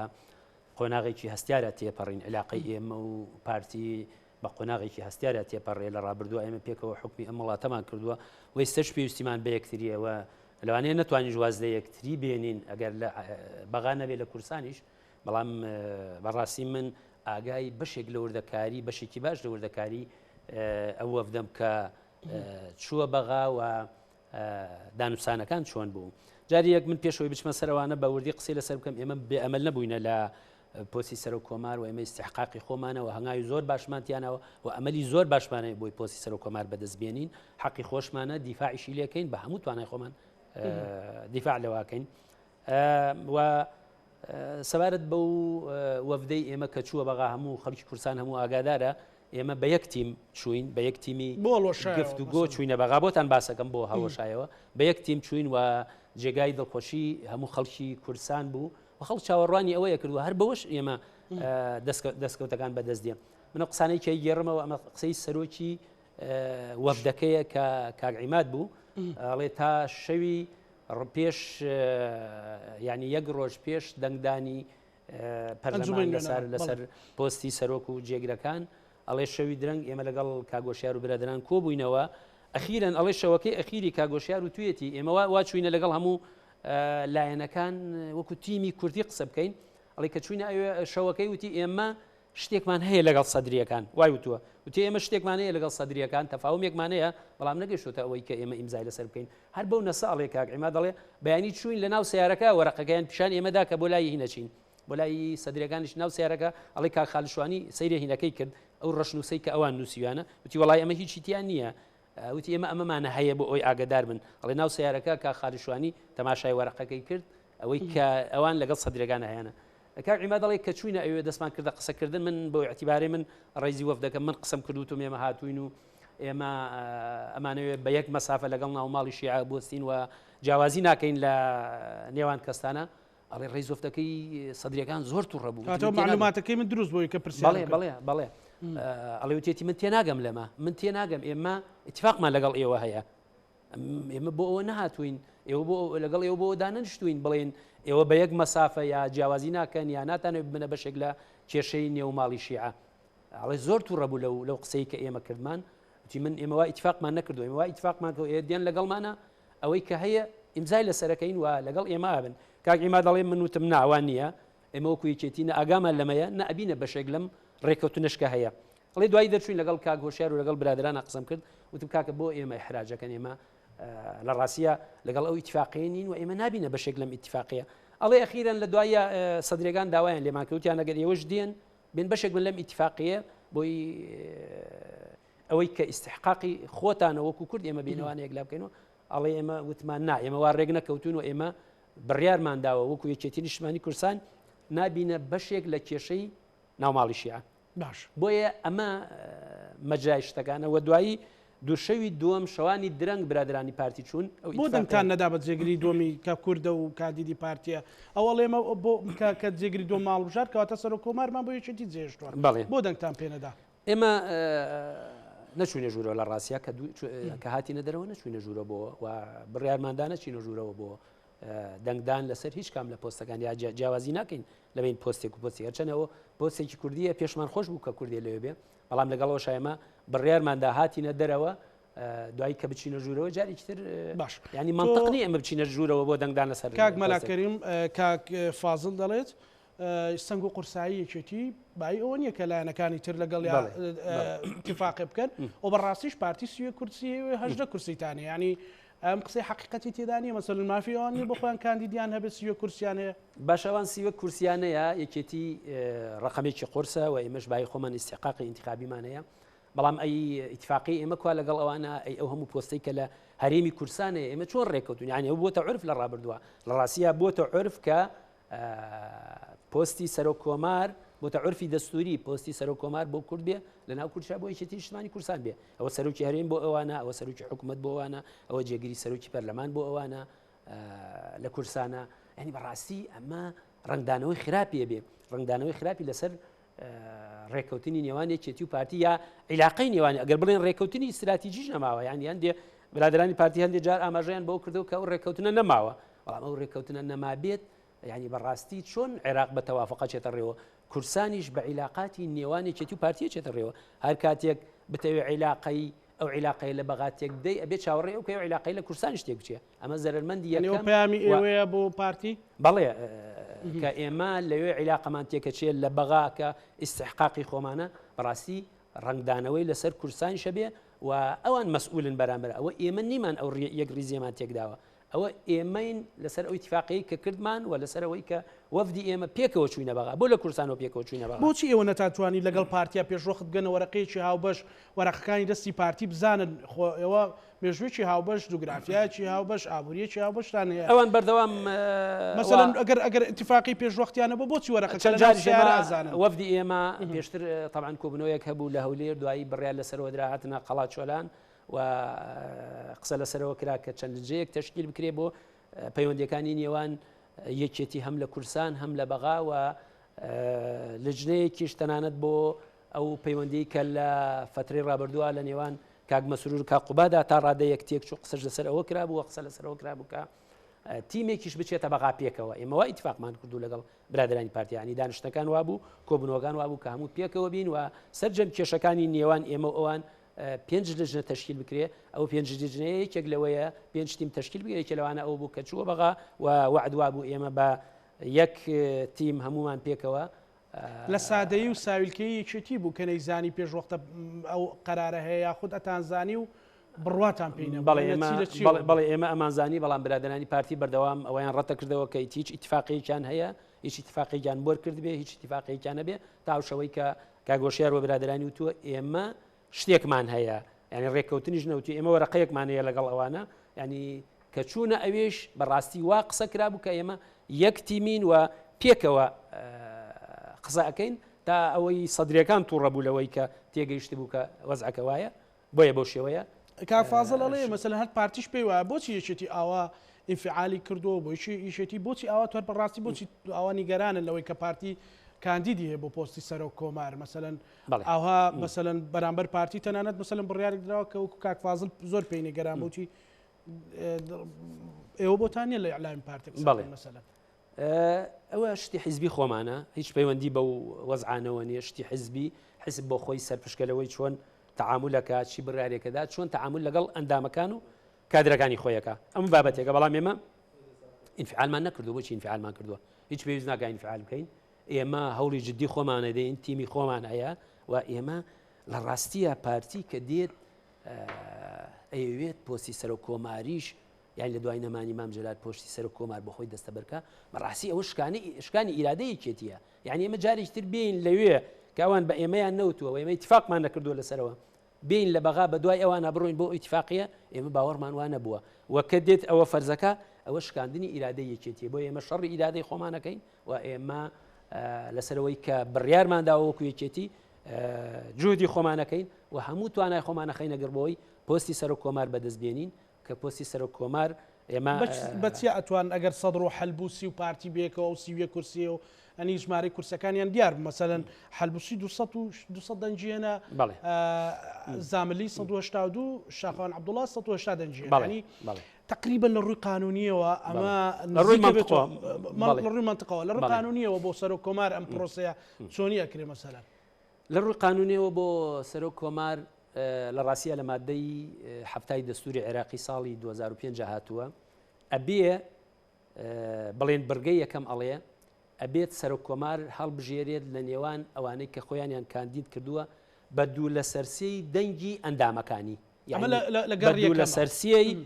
قۆناغێکی هەستیارە تێپەڕین علاقەی ئێمە و پارتی بە قۆناغێکی هەستیارە تێپەڕێ لە ڕابردووە ئێمە پێکەوە حکومی ئەم وڵاتەمان کردووە و ئێستش پێویستیمان بە یەکتریەوە لەوانەیە نەتوانین واز لە یەکتری بێنین ئەگەر لە بەغا نەبێ لە کورسانیش بەڵام بەڕاستی من ئاگای بەشێک لە وردەکاری بەشێکی باش لە وردەکاری ئەو وەفدەم کە چووە بەغا و دانوسانەکان چۆن بوو جاری یەک من پێشەوەی بچمە سەرەوانە بە وردی قسەی لەسەر بکەم ئێمە بێ ئەمەل نەبووینە لە پۆستی سەرۆک کۆمار و ئێمە ئیستحقاقی خۆمانەوە هەنگاوی زۆر باشمان تیانەوە و ئەمەلی زۆر باشمانەیە بۆی پۆستی سەرۆک کۆمار بەدەست بێنین حەقی خۆشمانە دیفاعیشی لێکەین بە هەموو توانای خۆمان دیفاع لەواکەین و سەبارەت بەو وەفدەی ئێمە کە چووە بەغا هەموو خەڵکی کوردستان هەموو ئاگادارە. ئێمە بە یەک تیم چوین، بە یەک تیمی گفتوگۆ چوینە بەغا، بۆتان باسەکەم بۆ هەڵوەشایەوە، بە یەک تیم چوین و جێگای دڵخۆشی هەموو خەڵکی کوردستان بوو و خەڵک چاوەڕوانی ئەوەیە کردووە، هەر بەوەش ئێمە دەستکەوتەکان بەدەست دێن. من ئەو قسانەی کە گێڕمەوە ئەمە قسەی سەرۆکی وەفدەکەیە کە کاک عیماد بوو، ئەڵێ تا شەوی پێش یعنی یەک ڕۆژ پێش دەنگدانی پەرلەمان لەسەر لەسەر پۆستی سەرۆک و جێگرەکان ئەڵێ شەوی درەنگ ئێمە لەگەڵ کاگۆشیار و برادران کۆبووینەوە ئەخیرەن ئەڵێ شەوەکەی ئەخیری کاگۆشیار و توێتی ئێمە وا چوینە لەگەڵ هەموو لایەنەکان وەکو تیمی کوردی قسە بکەین ئەڵێ کە چوینە ئەوێ شەوەکەی وتی ئێمە شتێکمان هەیە لەگەڵ سەدریەکان وای وتووە وتی ئێمە شتێکمان هەیە لەگەڵ سەدریەکان تەفاومێکمان هەیە بەڵام نەگەشتۆتە ئەوەی کە ئێمە ئیمزای لەسەر بکەین هەر بەو نەسە ئەڵێ کاک عیماد دەڵێ بەیانی چووین لە ناو سیارەکە وەرەقەکەیان پیشان ئێمەدا کە بۆ لای هینەچین بۆ لای سەدرەکانیش ناو سیارەکە ئەڵێ کاک خالشوانی سەیرە هینەکەی کرد ئەو ڕەشنووسەی کە ئەوان نووسیویانە وتی وەڵای ئەمە هیچی تیا نییە وتی ئێمە ئەمەمانە هەیە بۆ ئەوی ئاگدار بن ئەڵێ ناو سیارەکە کاک خالشوانی تەماشای وەرەقەکەی کرد ئەوەی کە ئەوان لەگەڵ سەدرەکان هەیانە کاک عیماد دەڵێ کە چووینە ئەوێ دەستمان کردە قسەکردن من بۆ ئیعتیبارەی من ڕیزی وەفدەکەم من قسەم کرد وتم ئێمە هاتووین و ئێمە ئەمانەوێ بە یەک مەسافە لەگەڵ ناوماڵی شیعە بوەستین و جیاوازی ناکەین لە نێوان کەستانە ئەڵێ ڕیز وەفدەکەی سەدریەکان زۆر تووڕە بوو. کاتەوە معلوماتەکەی من دروست بۆی کە پرسیارم بەڵێ بەڵێ بەڵێ ئەڵێ وتێتی من تێناگەم لەمە من تێناگەم ئێمە ئیتفاقمان لەگەڵ ئێوە هەیە ئێمە بۆ ئەوە نەهاتووین ئێوە بۆ لەگەڵ ئێوە بۆ دانەنیشتوین بڵێن ئێوە بە یەک مەسافە یا جیاوازی ناکەن یا ناتانەوێت ببنە بەشێک لە کێشەی نێو ماڵی شیعە ئەڵێ زۆر تووڕە بوو لەو لەو قسەی کە ئێمە کردمان وتی من ئێمە وا ئیتفاقمان نەکردو ئێمە وا ئیتفاقمان کرد ئێ دێن لەگەڵمانە ئەوەی کە هەیە ئیمزای لەسەرەکەین و لەگەڵ ئێمە ئابن کاک عیماد دەڵێ من وتم نا وا نییە ئێمە وەکو یەکێتی نە ئاگامان لەمەیە نە ئەبینە بەشێک لەم ڕێککەوتنەش کە هەیە ئەڵێ دوایی دەرچوین لەگەڵ کاک هۆشیار و لەگەڵ برادەرانە قسەم کرد وتم کاکە بۆ ئێمە ئیحراجەکەن ئێمە لە ڕاستیە لەگەڵ ئەو ئیتفاقەیە نین و ئێمە نابینە بەشێک لەم ئیتفاقەیە ئەڵێ ئەخیرەن لە دوایە سەدرەکان داوایان لێمان کرد وتیان ئەگەر ئێوەش دێن بێن بەشێک بن لەم ئیتفاقەیە بۆی ئەوەی کە ئیستحقاقی خۆتانە وەکو کورد ئێمە بینەوانە یەکلا بکەین و ئەڵێ ئێمە وتمان نا ئێمە وا ڕێک نەکەوتون و ئێمە بڕیارمان داوە وەکو یەکێتی نیشتمانی کوردستان نابینە بەشێک لە کێشەی ناوماڵی شیعە باش. بۆیە ئەمە مەجرای شتەکانە وە دوایی دووشەوی دووەم شەوانی درەنگ برادەرانی پارتی چوون ئەو بۆ دەنگتان نەدا بە جێگری دووەمی کە کوردە و کاندیدی پارتیە ئەو ئەڵێ ئێمە بۆ کە کە جێگری دووەم هەڵبژارد کەواتە سەرۆک کۆمارمان بۆ یەکێتی جێهێشتووە بەڵێ بۆ دەنگتان پێ نەدا؟ ئێمە نەچوینە ژوورەوە لە ڕاستیا کە کە هاتینە دەرەوە نەچوینە ژوورە بۆ و بڕیارماندا نەچینە ژوورەوە بۆ دەنگدان لەسەر هیچ کام لە پۆستەکان یا جیاوازی ناکەین لە بین پۆستێک و پۆستی هەرچەنەوە پۆستێکی کوردیە پێشمان خۆش بوو کە کوردی لەوێ بێ بەڵام لەگەڵەوە شایمە بڕیارماندا هاتینە دەرەوە دوایی کە بچینە ژوورەوە جارێکی تر باش ینی منطق نییە ئەمە بچینە ژوورەوە بۆ دەنگدان لەسەر کاک مەلا کەریم کاک فازل دەڵێت سەنگ و قورسایی یەکێتی بایی ئەوە نییە کە لایەنەکانی تر لەگەڵ اتفاقێ بکەن و بەڕاستیش پارتی سوێ کورسی هەژدە کورسیتانە ینی ئەم قسەی حەقیقەتی تێدا نییە مەسەلەن مافی ئەوان نییە بۆ خۆیان کاندیدیان هەبێت 31 کورسیان هەیە. باشە ئەوان 31 کورسیان هەیە یەکێتی ڕەقەمێکی قورسە و ئێمەش بای خۆمان ئیستحقاقی ئینتخابیمان هەیە بەڵام ئەی ئیتفاقی ئێمە کوا لەگەڵ ئەوانە ئەی ئەو هەموو پۆستەی کە لە هەرێمی کوردستان هەیە ئێمە چۆن ڕێککەوتون یعنی ئەو بۆتە عورف لە ڕابردووە لە ڕاستیە بۆتە عورف کە پۆستی سەرۆک کۆمار بۆتە عورفی دەستوری پۆستی سەرۆک کۆمار بۆ کورد بێ لە ناو کوردشا بۆ یەکێتی نیشتمانی کوردستان بێ ئەوە سەرۆکی هەرێم بۆ ئەوانە ئەوە سەرۆکی حکوومەت بۆ ئەوانە ئەوە جێگری سەرۆکی پەرلەمان بۆ ئەوانە لە کوردستانە ینی بەڕاستی ئەمە ڕنگدانەوەی خراپیە بێ ڕنگدانەوەی خراپی لەسەر ڕێککەوتنی نێوان یەکێتی و پارتی یا عیلاقەی نێوانی ئەگەر بڵێن ڕێککەوتنی استراتیژیش نەماوە یان هەندێ برادرانی پارتی هەندێک جار ئاماژەیان بەوە کردەوە کە ئەو ڕێککەوتنە نەماوە بەڵام ئەو ڕێککەوتنە نەمابێت یعنی بەڕاستی چۆن عێراق بە تەوافقە چێتە ڕێوە کورسانیش بە عیلاقاتی نێوان یەکێتی و پارتی چێتە ڕێوە هەر کاتێک بتەوێ عیلاقەی ئەو عیلاقەی لە بەغا تێک بدەی ئەبێ چاوەڕێ ئەو کەی ئەو عیلاقەی لە کوردستانیش تێک بچێ ئەمە زەرەرمەندی یەکەم یەکەم پەیامی ئێوەیە بۆ پارتی؟ بەڵێ کە ئێمە لەوێ عیلاقەمان تێکەچێت لە بەغا کە ئیستحقاقی خۆمانە بەڕاستی ڕەنگدانەوەی لەسەر کوردستانیشە بێ و ئەوان مەسئولن بەرامبەر ئەوە ئێمە نیمان ئەو یەک ڕیزیەمان تێکداوە. ئەوە ئێمەین لەسەر ئەو ئیتیفاقەی کە کردمان و لەسەر ئەوەی کە وەفدی ئێمە پێکەوە چووینە بەغا، بۆ لە کوردستانەوە پێکەوە چووینە بەغا؟ بۆچی ئێوە نەتانتوانی لەگەڵ پارتیا پێشوەخت بگەنە وەرەقەیەکی هاوبەش، وەرەقەکانی دەستی پارتی بزانن، خۆ ئێوە مێژوویەکی هاوبەش، جوگرافیایەکی هاوبەش، ئابوورییەکی هاوبەشتان هەیە. ئەوان بەردەوام مەسەلەن ئەگەر ئەگەر ئیتیفاقی پێشوەختیان نەبوو بۆچی وەرەقەکە چەند لەناو جاریش سەیارە ئێمە ئەزانن؟ وەفدی ئێمە پێشتر تەبعەن کۆبوونەوەیەک هەبوو لە هەولێر، دوایی بڕیار لەسەرەوە درا هاتنە قەڵاچۆلان، و قسە لەسەرەوە کرا کە چەند لجەیەک تەشکیل بکرێ بۆ پەیوەندیەکانی نێوان یەکێتی هەم لە کورسان هەم لە بەغا و لجنەیەکیش تەنانەت بۆ ئەو پەیوەندی کە لە فترەی ڕابردووە لە نێوان کاک مەسرور کا قوبادا تا ڕادەیەک تێک چوو قسەش لەسەر ئەوە کرابوو قسە لەسەر ئەوە کرابوو کە تیمێکیش بچێتە بەغا پێکەوە ئێمە وا ئیتفاقمان کردو لەگەڵ برادرانی پارتیانی دانیشتەکان وابوو کۆبنەوەکان وابوو کە هەموو پێکەوە بین و سەرجەم کێشەکانی نێوان ئێمە و ئەوان پێنج لجنە تەشکیل بکرێ، ئەو پێنج لجنەیە یەکێک لەوەیە پێنج تیم تەشکیل بکرێ، یەکێ لەوانە ئەوە بوو کە چووە بەغا و وەعد وابوو ئێمە بە یەک تیم هەموومان پێکەوە. لە سادەیی و ساویلکەیی یەکێتی بوو کە نەیزانی پێش وەختە ئەو قەرارە هەیە یاخود ئەتانزانی و بڕواتان پێی نەبوو؟ بەڵێ لە ئێمە چی لە چیەوە بەڵێ بوو؟ بەڵێ ئێمە ئەمانزانی، بەڵام برادەرانی پارتی بەردەوام ئەوەیان ڕەتەکردەوە کە هیچ ئیتفاقێکیان هەیە، هیچ ئیتفاقێکیان بۆر کردبێ، هیچ ئیتفاقێکیان نەبێ، تا ئەو شەوەی کە کاک هۆشیار وە برادەرانی وتووە ئێمە شتێکمان هەیە یعنی ڕێککەوتنیش نەوتی ئێمە وەرەقەیەکمان هەیە لەگەڵ ئەوانە یعنی کە چوونە ئەوێش بەڕاستی وا قسە کرابوو کە ئێمە یەک تیمین و پێکەوە قسە ئەەکەین تا ئەوەی سەدرەکان تووڕە بوو لەوەی کە تێگەیشت بوو کە وەزعەکە وایە بۆیە بەو شێوەیە کاک فازڵ ئەڵێ مەسەلەن هەر پارتیش پێی وایە بۆچی یەکێتی ئاوا ئینفعالی کردووە بۆچی یەکێتی بۆچی ئاوا تۆر بەڕاستی بۆچی ئاوا نیگەرانن لەوەی کە پارتی کاندیدی هەیە بۆ پۆستی سەرۆک کۆمار مەسەلەن ئاها مەسەلەن بەرامبەر پارتی تەنانەت مەسەلەن بڕیارێک دراوە کە وەکو کاک فازڵ زۆر پێی نیگەران بۆچی ئێوە بۆتان نیە لە ئیعلامی پارتی قسە بکەن مەسەلەن. ئەوە شتی حیزبی خۆمانە هیچ پەیوەندی بەو وەزعانەوە نیە شتی حیزبی حیزب بۆ خۆی سەرپشکە لەوەی چۆن تەعامولەکە چی بڕارێکەدا چۆن تەعامول لەگەڵ ئەندامەکان و کادرەکانی خۆیەکە ئەم بابەتێکە بەڵام ئێمە ئینفعالمان نەکردو بۆچی ئینفعالمان کردووە هیچ پێویست ناکە ئینفعال بکەین ئێمە هەوڵی جددی خۆمانە دەین تیمی خۆمان هەیە و ئێمە لە ڕاستیە پارتی کە دێت ئەیەوێت پۆستی سەرۆک کۆماریش یان لە دوای نەمانی مام جەلال پۆستی سەرۆک کۆمار بۆ خۆی دەستەبەر کا، بەڕاستی ئەوە شکانی شکانی ئیرادەی یەکێتییە. یانی ئێمە جارێکی تر بێین لەوێ کە ئەوان بە ئێمەیان نەوتووە و ئێمە ئیتفاقمان نەکردووە لەسەرەوە، بێین لە بەغا بە دوای ئەوانە بڕۆین بۆ ئیتفاقیە، ئێمە باوەڕمان وا نەبووە و کە دێت ئەوە فەرزەکە، ئەوە شکاندنی ئیرادەی یەکێتییە. بۆیە ئێمە شەڕی ئیرادەی خۆمان ئەکەین و ئێمە لەسەرەوەی کە بڕیارمان داوە وەکو یەکێتی جوهدی خۆمان ئەکەین و هەموو توانای خۆمان ئەخەینە گەڕ بۆی پۆستی سەرۆک کۆمار بەدەست بێنین کە پۆستی سەرۆک کۆمار ئێمە بە چیا ئەتوان ئەگەر سەدر و حەلبوسی و پارتی بێکەوە ئەو 31 کورسیە و ئەنی ژمارەی کورسەکانیان دیار بوو مەسەلەن حەلبوسی 200 و 200 دەنگی هێنا زاملی 182 شاخوان عەبدوڵا 180 دەنگی هێنا یانی تقریبا لە ڕووی قانونیەوە ئەمە لە ڕووی مەنتقەوە لە ڕووی مەنتقەوە لە ڕووی قانونیەوە بۆ سەرۆک کۆمار ئەم پرۆسەیە چۆنی ئەکرێ مەسەلەن لە ڕووی قانونیەوە بۆ سەرۆک کۆمار لە ڕاستیا لە مادەی حەفتای دەستوری عێراقی ساڵی 2005 هاتووە ئەبێ بڵێن بڕگەی یەکەم ئەڵێ ئەبێت سەرۆک کۆمار هەڵبژێرێت لە نێوان ئەوانەی کە خۆیانیان کاندید کردووە بە دوو لەسەر سێی دەنگی ئەندامەکانی ئەمە لە گەڕ دوو لەسەر سێی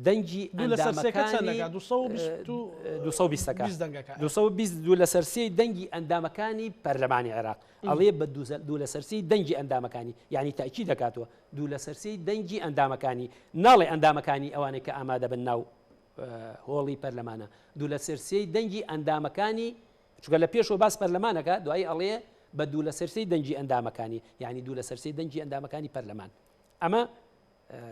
دەنگی دوو لەسەر سێکە چەند دەکات؟ 220 20 دەنگەکە. 220 دوو لەسەر سێی دەنگی ئەندامەکانی پەرلەمانی عێراق ئەڵێ بە دوو لەسەر سێی دەنگی ئەندامەکانی یعنی تاکی دەکاتەوە دوو لەسەر سێی دەنگی ئەندامەکانی ناڵێ ئەندامەکانی ئەوانەی کە ئامادە بن ناو هۆڵی پەرلەمانە دوو لەسەر سێی دەنگی ئەندامەکانی چونکە لە پێشەوە باس پەرلەمانەکە دوایی ئەڵێ بە دوو لەسەر سێی دەنگی ئەندامەکانی یعنی دوو لەسەر سێی دەنگی ئەندامەکانی پەرلەمان ئەمە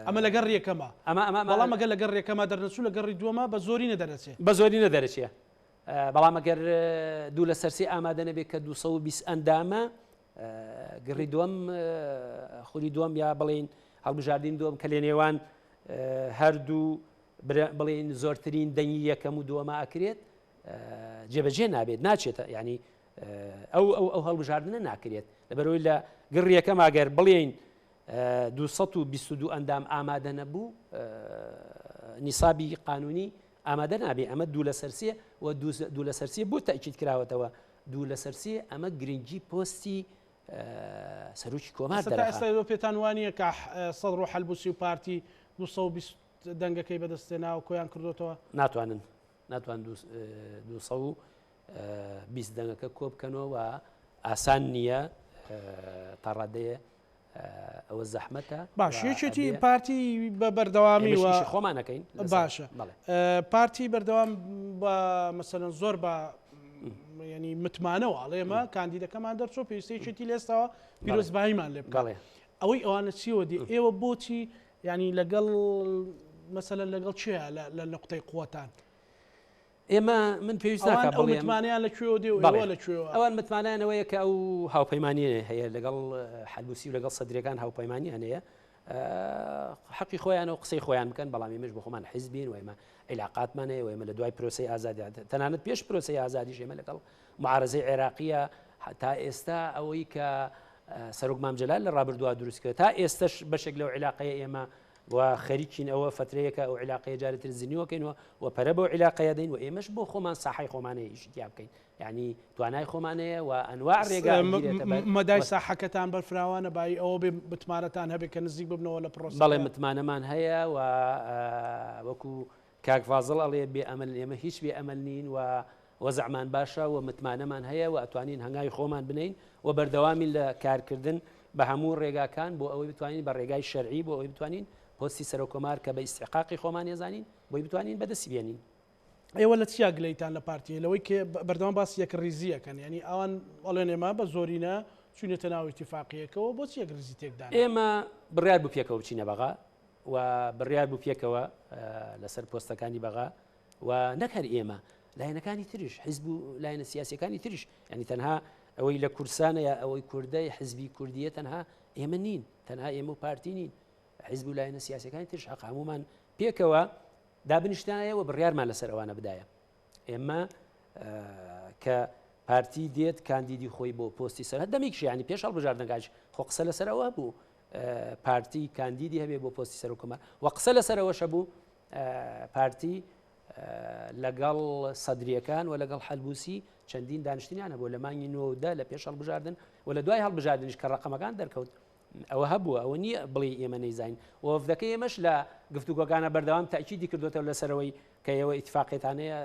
ئەمە لە گەڕی یەکەمە ئەمە ئەمە بەڵام ئەگەر لە گەڕی یەکەمە دەرنەچوو لە گەڕی دووەمە بە زۆری نەدەرەچێ بە زۆری نەدەرەچێ بەڵام ئەگەر دوو لەسەر سێ ئامادە نەبێت کە 220 ئەندامە گڕی دووەم خولی دووەم یا بڵین هەڵبژاردنی دووەم کە لە نێوان هەردوو بڵین زۆرترین دەنگی یەکەم و دووەمە ئەکرێت جێبەجێ نابێت ناچێتە ینی ئەو ئەو ئەو هەڵبژاردنە ناکرێت لەبەرەوەی لە گڕیەکەم ئەگەر بڵێین 222 ئەندام ئامادە نەبوو نیسابی قانونی ئامادە نابێ ئەمە دوو لەسەر سێ و دوو لەسەر سێ بۆ تەئکید کراوەتەوە دوو لەسەر سێ ئەمە گرنگی پۆستی سەرۆکی کۆمار ئێستا دەرەخات. ئێوە پێتان وانییە کە سەدر و حەلبوسی و پارتی 220. دەنگەکەی بەدەستێناوە کۆیان کردوتەوە؟ ناتوانن ناتوان 220 دەنگەکە کۆ بکەنەوە و ئاسان نییە تا ڕادەیە ئەوە زەحمەتە. باش یەکێتی پارتی بە بەردەوامی و خۆمان ئەکەین باشە پارتی بەردەوام بە مەسەلەن زۆر بە ینی متمانەوە ئەڵێمە کاندیدەکەمان دەرچۆ پێویستە یەکێتی لێستاوە پیرۆزباییمان لێ بکەڵێ ئەوەی ئەوانە چیەوە دی ئێوە بۆچی ینی لەگەڵ مەسەلەن لەگەڵ چێ لە نقطەی قوتان ئێمە من پێویست ناکا ئەوان ئەو بڵێم متمانەیان لە کوێوە دێ و بەڵێ ئێوە لە کوێوە؟ ئەوان متمانەیان ئەوەیە کە ئەو هاوپەیمانییە هەیە لەگەڵ حەلبوسی و لەگەڵ سەدرییەکان هاوپەیمانیان هەیە حەقی خۆیانە و قسەی خۆیان بکەن بەڵام ئێمەش بۆ خۆمان حیزبین و ئێمە عیلاقاتمان هەیە و ئێمە لە دوای پرۆسەی ئازادی تەنانەت پێش پرۆسەی ئازادیش ئێمە لەگەڵ معارەزەی عێراقیە تا ئێستا ئەوەی کە سەرۆک مام جەلال لە ڕابردووە دروست کرد تا ئێستش بەشێک لەو عیلاقەیە ئێمە و خەریکین ئەوە فەترەیەکە ئەو عیلاقەیە جارێ تر زنیوەکەینەوە و پەرە بەو عیلاقەیە دەین و ئێمەش بۆ خۆمان ساحەی خۆمان هەیە ئیشی تیا بکەین یعنی توانای خۆمان هەیە و ئەنواع ڕێگا ئەگیرێتە بەر مەدای ساحەکەتان بەرفراوانە بایی ئەوە بێ متمانەتان هەبێ کە نزیک ببنەوە لە پرۆسەکە؟ بەڵێ متمانەمان هەیە و وەکو کاک فازڵ ئەڵێ بێ ئەمەل ئێمە هیچ بێ ئەمەل نین و وەزعمان باشە و متمانەمان هەیە و ئەتوانین هەنگاوی خۆمان بنێین و بەردەوامین لە کارکردن بە هەموو ڕێگاکان بۆ ئەوەی بتوانین بە ڕێگای شەرعی بۆ ئەوەی بتوانین پۆستی سەرۆککۆمار کە بە ئیستحقاقی خۆمان ئەزانین بۆی بتوانین بەدەستی بێنین. ئێوە لە چیا گلەیتان لە پارتی هەیە؟ لەوەی کە بەردەوام باسی یەکڕیزی ئەکەن یانی ئەوان ئەڵێن ئێمە بە زۆرینە چوینەتە ناو ئیتیفاقیەکەوە بۆچی یەکڕیزی تێکدانە؟ ئێمە بڕیار بوو پێکەوە بچینە بەغا و بڕیار بوو پێکەوە لەسەر پۆستەکانی بەغا و نەک هەر ئێمە لایەنەکانی تریش حیزب و لایەنە سیاسەکانی تریش ینی تەنها ئەوەی لە کورسانە یا ئەوەی کوردەی حزبی کوردیە تەنها ئێمە نین تەنها ئێمە و پارتی نین حیزب و لایەنە سیاسەکانی تریش حەق هەمومان پێکەوە دابنیشتایە و بڕیارمان لەسەر ئەوانە بدایە ئێمە کە پارتی دێت کاندیدی خۆی بۆ پۆستی سەر دەمێکیش ینی پێش هەڵبژاردنەکانش خۆ قسە لەسەر ئەوە بوو پارتی کاندیدی هەبێ بۆ پۆستی سەرۆککۆمار و قسە لەسەرەوەشە بوو پارتی لەگەڵ سەدریەکان و لەگەڵ حەلبوسی چەندین دانیشتنیان هەبوو لە مانگی نۆدا لە پێش هەڵبژاردن و لە دوای هەڵبژاردنیش کە ڕقەمەکان دەرکەوت ئەوە هەبووە ئەوە نییە بڵێ ئێمە نەیزانین وەفدەکەی ئێمەش لە گفتوگۆکانە بەردەوام تاکیدی کردوێتەوە لەسەرەوەی کە ئێوە ئیتفاقێتانەیە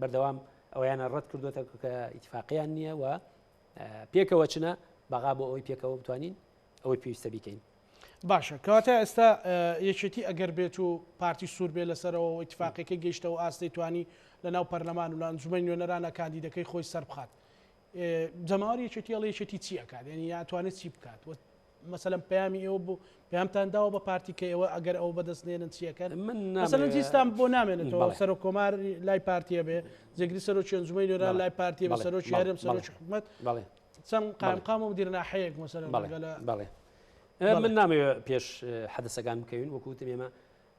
بەردەوام ئەویانە ڕەت کردوێتە کە ئیتفاقیان نییە و پێکەوە چنە بەغا بۆ ئەوەی پێکەوە بتوانین ئەوەی پێویستە بیکەین. باشە کەواتە ئێستا یەکێتی ئەگەر بێت و پارتی سوور بێ لەسەرەوە و ئیتفاقەکەی گەیشتەوە ئاستەی توانی لە ناو پەرلەمان و لە ئەنجومەنی نوێنەرانە کاندیدەکەی خۆی سەر بخات جەماوەری یەکێتی ئەڵێ یەکێتی چی ئەکات یعنی یا توانێت چی بکات و مەسەلەن پەیامی ئێوە بۆ پەیامتان داوە بە پارتی کە ئێوە ئەگەر ئەو بەدەست نێنن چیەکەن من مەسەلەن نامەوێ جیستان بۆ نامێنێتەوە بەڵێ. سەرۆک کۆمار لای پارتیە بێ جێگری سەرۆکی ئەنجومەنی نوێنەران بەڵێ. لای پارتیە بێ بەڵێ. سەرۆکی بەڵێ. هەرێم بەڵێ. سەرۆکی حکومەت بەڵێ. چەند بەڵێ. قایمقام و مدیر ناحەیەک مەسەلەن بەڵێ. ڕەنگە لە بەڵێ. بەڵێ. من نامەوێ پێش حەدەسەکان بکەوین وەکو وتم ئێمە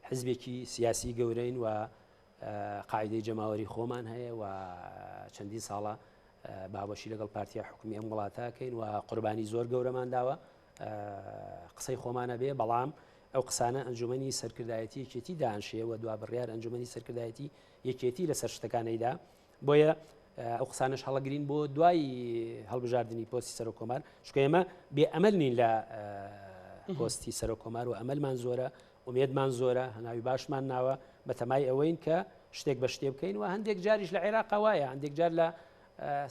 حزبێکی سیاسی گەورەین و قاعیدەی جەماوەری خۆمان هەیە و چەندین ساڵە باوەشی لەگەڵ پارتیا حکومی ئەم وڵاتەکەین و قوربانی زۆر گەورەمان داوە قسەی خۆمانە بێ بەڵام ئەو قسانە ئەنجومنی سەرکردایەتی یەکێتی دانشێ و دوا بڕیار ئەنجومنی سەرکردایەتی یەکێتی لەسەر شتەکانەیدا بۆیە ئەو قسانەش هەڵەگرین بۆ دوای هەڵبژاردننی پۆستی سەرۆک کۆمار چکە ئێمە بێ ئەمەل نین لە پۆستی سەرۆک کۆمار و ئەمەلمان زۆرە ئومێدمان زۆرە، هەنگاوی باشمان ناوە، بەتەمای ئەوەین کە شتێک بە شتێ بکەین و هەندێک جاریش لە عێراقا وایە، هەندێک جار لە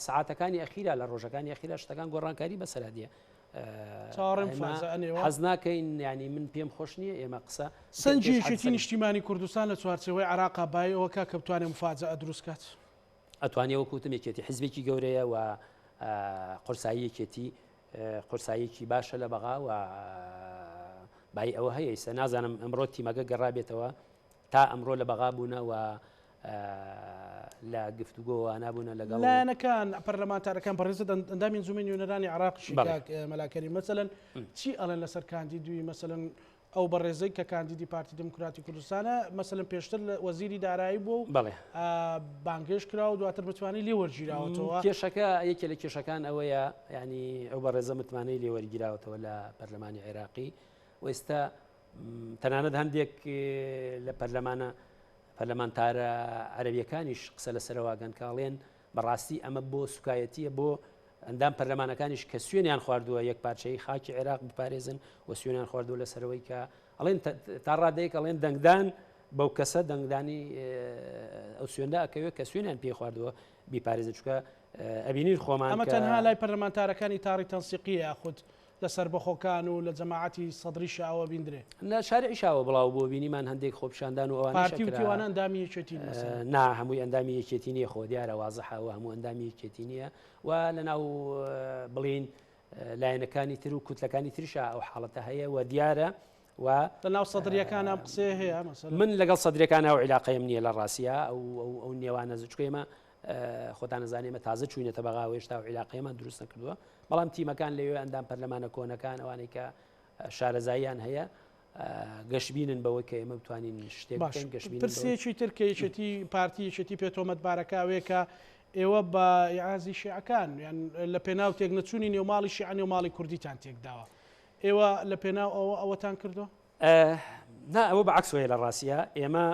سەعاتەکانی ئەخیرا لە ڕۆژەکانی ئەخیرا شتەکان گۆڕانکاری بەسەرا دێ. چاوەڕێم فازە ئەنێوە. حەز ناکەین ینی من پێم خۆش نییە ئێمە قسە سەنگی یەکێتی نیشتیمانی کوردستان لە چوارچێوەی عێراقا بای ئەوە کا کە بتوانێ مفاجەئە دروست کات. ئەتوانێ وەکو وتم یەکێتی حزبێکی گەورەیە و قورسایی یەکێتی قورساییەکی باشە لە بەغا و بای ئەوە هەیە ئیستا نازانم ئەمڕۆ تیمەکە گەڕابێتەوە تا ئەمڕۆ لە بەغا بوونە و لە گفتوگۆوانە بوونە لەگەڵ لایەنەکان پەرلەمانتارەکان بەڕێزت ئەندامی ئەنجومەنی نوێنەرانی عێراقیشی کاک مەلا کەریم مەسەلەن چی ئەڵێن لەسەر کاندیدوی مەسەلەن ئەو بەڕێزەی کە کاندیدی پارتی دیموکراتی کوردستانە، مەسەلەن پێشتر وەزیری دارایی بووە و بانگهێشت کراوە و دواتر متمانەی لێ وەرگیراوەتەوە. کێشەکە یەکێ لە کێشەکان ئەوەیە ینی ئەو بەڕێزە متمانەی لێ وەرگیراوەتەوە لە پەرلەمانی عێراقی و ئێستا تەنانەت هەندێک لە پەرلەمانە پەرلەمانتارە عەرەبیەکانیش قسە لەسەرەوە ئەکەن کە ئەڵێن بەڕاستی ئەمە بۆ سوکایەتیە بۆ ئەندام پەرلەمانەکانیش کە سوێنیان خواردووە یەکپارچەیی خاکی عێراق بپارێزن و سوێنیان خواردووە لەسەرەوەی کە ئەڵێن تا ڕادەیەک ئەڵێن دەنگدان بەو کەسە دەنگدانی ئەو سوێندە ئەکەوێت کە سوێنیان پێ خواردووە بیپارێزن چونکە ئەبینین خۆمان ئەمە تەنها لای پەرلەمانتارەکانی تاڕی تەنسیقیە یاخود لە سەربەخۆکان و لە جەماعەتی سەدریشا ئەوە بیندرێ؟ لە شارعیشاوە بڵاو بووە بینیمان هەندێک خۆپیشاندان و ئەوانیش پارتی و تیوانە ئەندامی یەکێتین مەسەلەن؟ نا هەمووی ئەندامی یەکێتی نییە خۆ دیارە وازحە و هەموو ئەندامی یەکێتی نییە و لەناو بڵین لایەنەکانی تر و کوتلەکانی تریشا ئەو حاڵەتە هەیە و دیارە و لە ناو سەدریەکان ئەم قسەیە هەیە مەسەلەن؟ من لەگەڵ سەدریەکان ئەو عیلاقەیەم نییە لە ڕاستیا ئەو ئەو نێوانە چونکە ئێمە خۆتان ئەزانین ئێمە تازە چووینەتە بەغاوە هێشتا ئەو عیلاقەیەمان دروست نەکردووە بەڵام تیمەکان لەوێ ئەندام پەرلەمانە کۆنەکان ئەوانەی کە شارەزاییان هەیە گەشببینن بەوەی کە ئێمە بتوانین شتێک باش پرسێکی تر کە یەکێتی پارتی یەکێتی پێ تۆمەتبارەکە ئەوەیە کە ئێوە بە ئیعازی شیعەکان یان لە پێناو تێک نەچوونی نێوماڵی شیعە نێوماڵی کوردیتان تێکداوە ئێوە لە پێناو ئەوە ئەوەتان کردووە؟ نا ئەوە بە عەکسەوەیە لە ڕاستیا ئێمە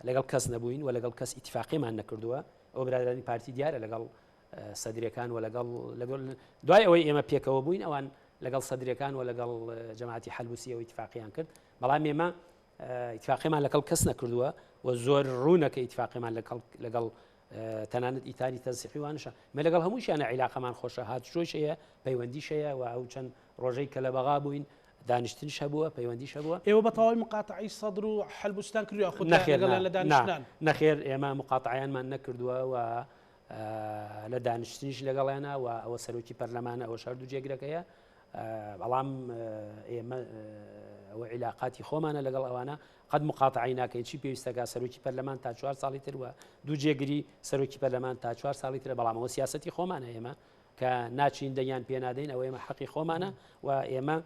لەگەڵ کەس نەبووین و لەگەڵ کەس ئیتفاقیمان نەکردووە ئەو برادرانی پارتی دیارە لەگەڵ سەدرەکان و لەگەڵ لەگەڵ دوای ئەوەی ئێمە پێکەوە بووین ئەوان لەگەڵ سەدرەکان و لەگەڵ جەماعەتی حەلبوسیەوە ئیتفاقیان کرد بەڵام ئێمە ئیتفاقیمان لەگەڵ کەس نەکردووە و زۆر ڕوونە کە ئیتفاقیمان لەگەڵ لەگەڵ تەنانەت ئیتاری تەنسیقی وانشە مە لەگەڵ هەمووشیانە عیلاقەمان خۆشە هاتوچۆش هەیە پەیوەندیش هەیە و ئەو چەند ڕۆژەی کە لە بەغا بووین دانیشتنیش هەبووە پەیوەندیش هەبووە. ئێوە بە تەواوی مقاتەعەی سەدر و حەلبوسیتان کردووە یاخود نەخێر لەگەڵیان لە دانیشتنان؟ نەخێر ئێمە مقاتەعەیانمان نەکردووە و لە دانیشتنیش لەگەڵیانە و ئەوە سەرۆکی پەرلەمانە ئەوەش هەردوو جێگرەکەیە بەڵام ئێمە ئەوە عیلاقاتی خۆمانە لەگەڵ ئەوانە قەت مقاتەعەی ناکەین چی پێویستەکە سەرۆکی پەرلەمان تا چوار ساڵی تر و دوو جێگری سەرۆکی پەرلەمان تا چوار ساڵی ترە بەڵام ئەوە سیاسەتی خۆمانە ئێمە کە ناچین دەنگیان پێ نادەین ئەوە ئێمە حەقی خۆمانە و ئێمە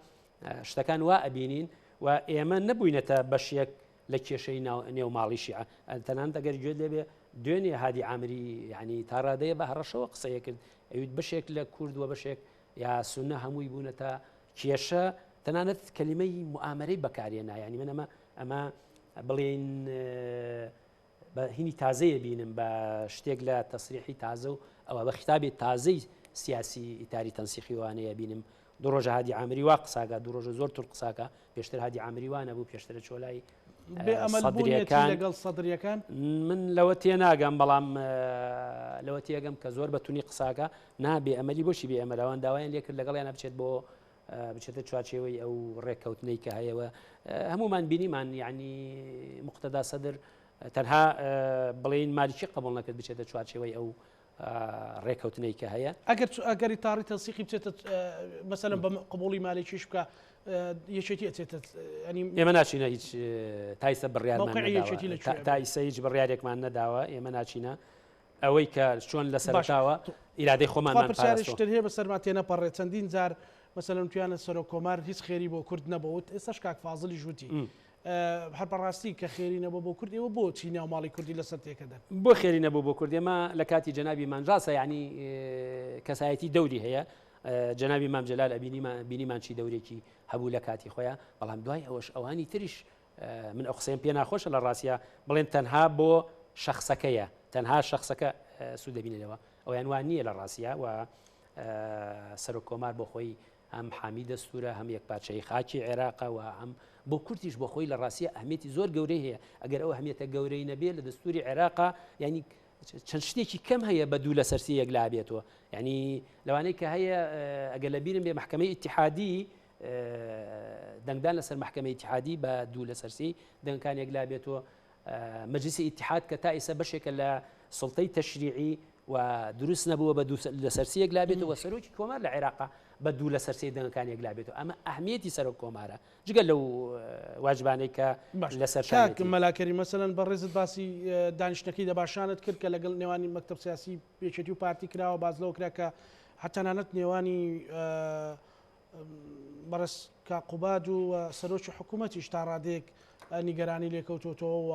شتەکان وا ئەبینین و ئێمە نەبووینەتە بەشێک لە کێشەی نێو ماڵی شیعە تەنانەت ئەگەر گوێت لێبێ دوێنێ هادی عامری یعنی تا ڕادەیە بە هەڕەشەوە قسەیە کرد ئەویت بەشێک لە کورد و بەشێک یا سونە هەمووی بوونەتە کێشە تەنانەت کەلیمەی موئامەرەی بەکارێنا یعنی من ئەمە ئەمە بڵێین بە هینی تازەیە بینم بە شتێک لە تەسریحی تازە و ئەوە بە خیتابی تازەی سیاسی ئیتاری تەنسیخی وانەیە بینم دوو ڕۆژە هادی عامری وا قساکە دوو ڕۆژە زۆر تور قساکە پێشتر هادی عامری وا نەبوو پێشترە چۆلای سەدریەکان لەگەڵ سەدریەکان من لەوە تێناگەم بەڵام لەوە تێگەم کە زۆر بە تونی قساکە نابێ ئەمەلی بۆچی بێ ئەمەلەوان داوایان لێکرد لەگەڵیانە بچێت بۆ بچێتە چوارچێوەی ئەو ڕێککەوتنەی کە هەیە و هەمومان بینیمان یعنی مقتەدا سەدر تەنها بڵێین مالکی قبول نەکرد بچێتە چوارچێوەی ئەو ڕێککەوتنەی کە هەیە. ئەگەر ئەگەری تاڕی تەنسیقی بچێتە مەسەلەن بە قبوڵی مالکیش بکە یەکێتی ئەچێتە ینی ئێمە ناچینە هیچ تایسە بڕیارمان تا ئیسە هیچ بڕیارێکمان نەداوە ئێمە ناچینە ئەوەی کە چۆن لە سەرەتاوە ئیرادەی خۆمانمان پرسیارێکی تر هەیە بەسەرما تێنەپەڕێت چەندین جار مەسەلەن وتویانە سەرۆک کۆمار هیچ خێری بۆ کورد نەبوو وت ئێستاش کاک فازڵیش وتی هەر بەڕاستی کە خێری نەبوو بۆ کورد ئێوە بۆچی ناو ماڵی کوردی لەسەر تێکەدەن؟ بۆ خێری نەبوو بۆ کورد ئێمە لە کاتی جەنابی مام ڕاستە یعنی کەسایەتی دەوری هەیە جەنابی مام جەلال ئەبینیمان بینیمان چی دەورێکی هەبوو لە کاتی خۆیان بەڵام دوای ئەوەش ئەوانی تریش من ئەو قسەیەم پێ ناخۆشە لە ڕاستیا بڵێن تەنها بۆ شەخسەکەیە تەنها شەخسەکە سوود دەبینێت لەوە ئەویان وان نییە لە ڕاستیا و سەرۆک کۆمار بۆ خۆی هەم حامی دەستورە هەم یەکپارچەی خاکی عێراقە و هەم بۆ کورتیش بۆ خۆی لە ڕاستیە ئەهمیەتی زۆر گەورەی هەیە ئەگەر ئەو ئەهمیەتە گەورەی نەبێ لە دەستوری عێراقا یعنی چەند شتێکی کەم هەیە بە دوو لەسەر سێ یەک لابێتەوە یعنی لەوانەیە کە هەیە ئەگەر لە بیرم بێ محکمەی ئیتحادی دەنگدان لەسەر مەحکەمەی ئیتیحادی بە دوو لەسەر سێی دەنگەکان یەکلا بێتەوە، مەجلیسی ئیتیحاد کە تا ئێستا بەشێکە لە سوڵتەی تەشریعی و دروست نەبووە بە دوو لەسەر سێ یەکلا بێتەوە، سەرۆکی کۆمار لە عێراقا بە دوو لەسەر سێی دەنگەکان یەکلا بێتەوە، ئەمە ئەهمیەتی سەرۆک کۆمارە جگە لەو واجبانەی کە لەسەر شانیەتی. کاک مەلا کەریم مەسەلەن بەڕێزت باسی دانیشتنەکەی دەباشانت کرد کە لەگەڵ نێوانی مەکتەب سیاسی یەکێتی و پارتی کراوە، باس لەوە کرا کە تەنانەت نێوانی بەڕێز کاک قوباد و سەرۆکی حکوومەتیش تا ڕادەیەک نیگەرانی لێکەوتۆتەوە و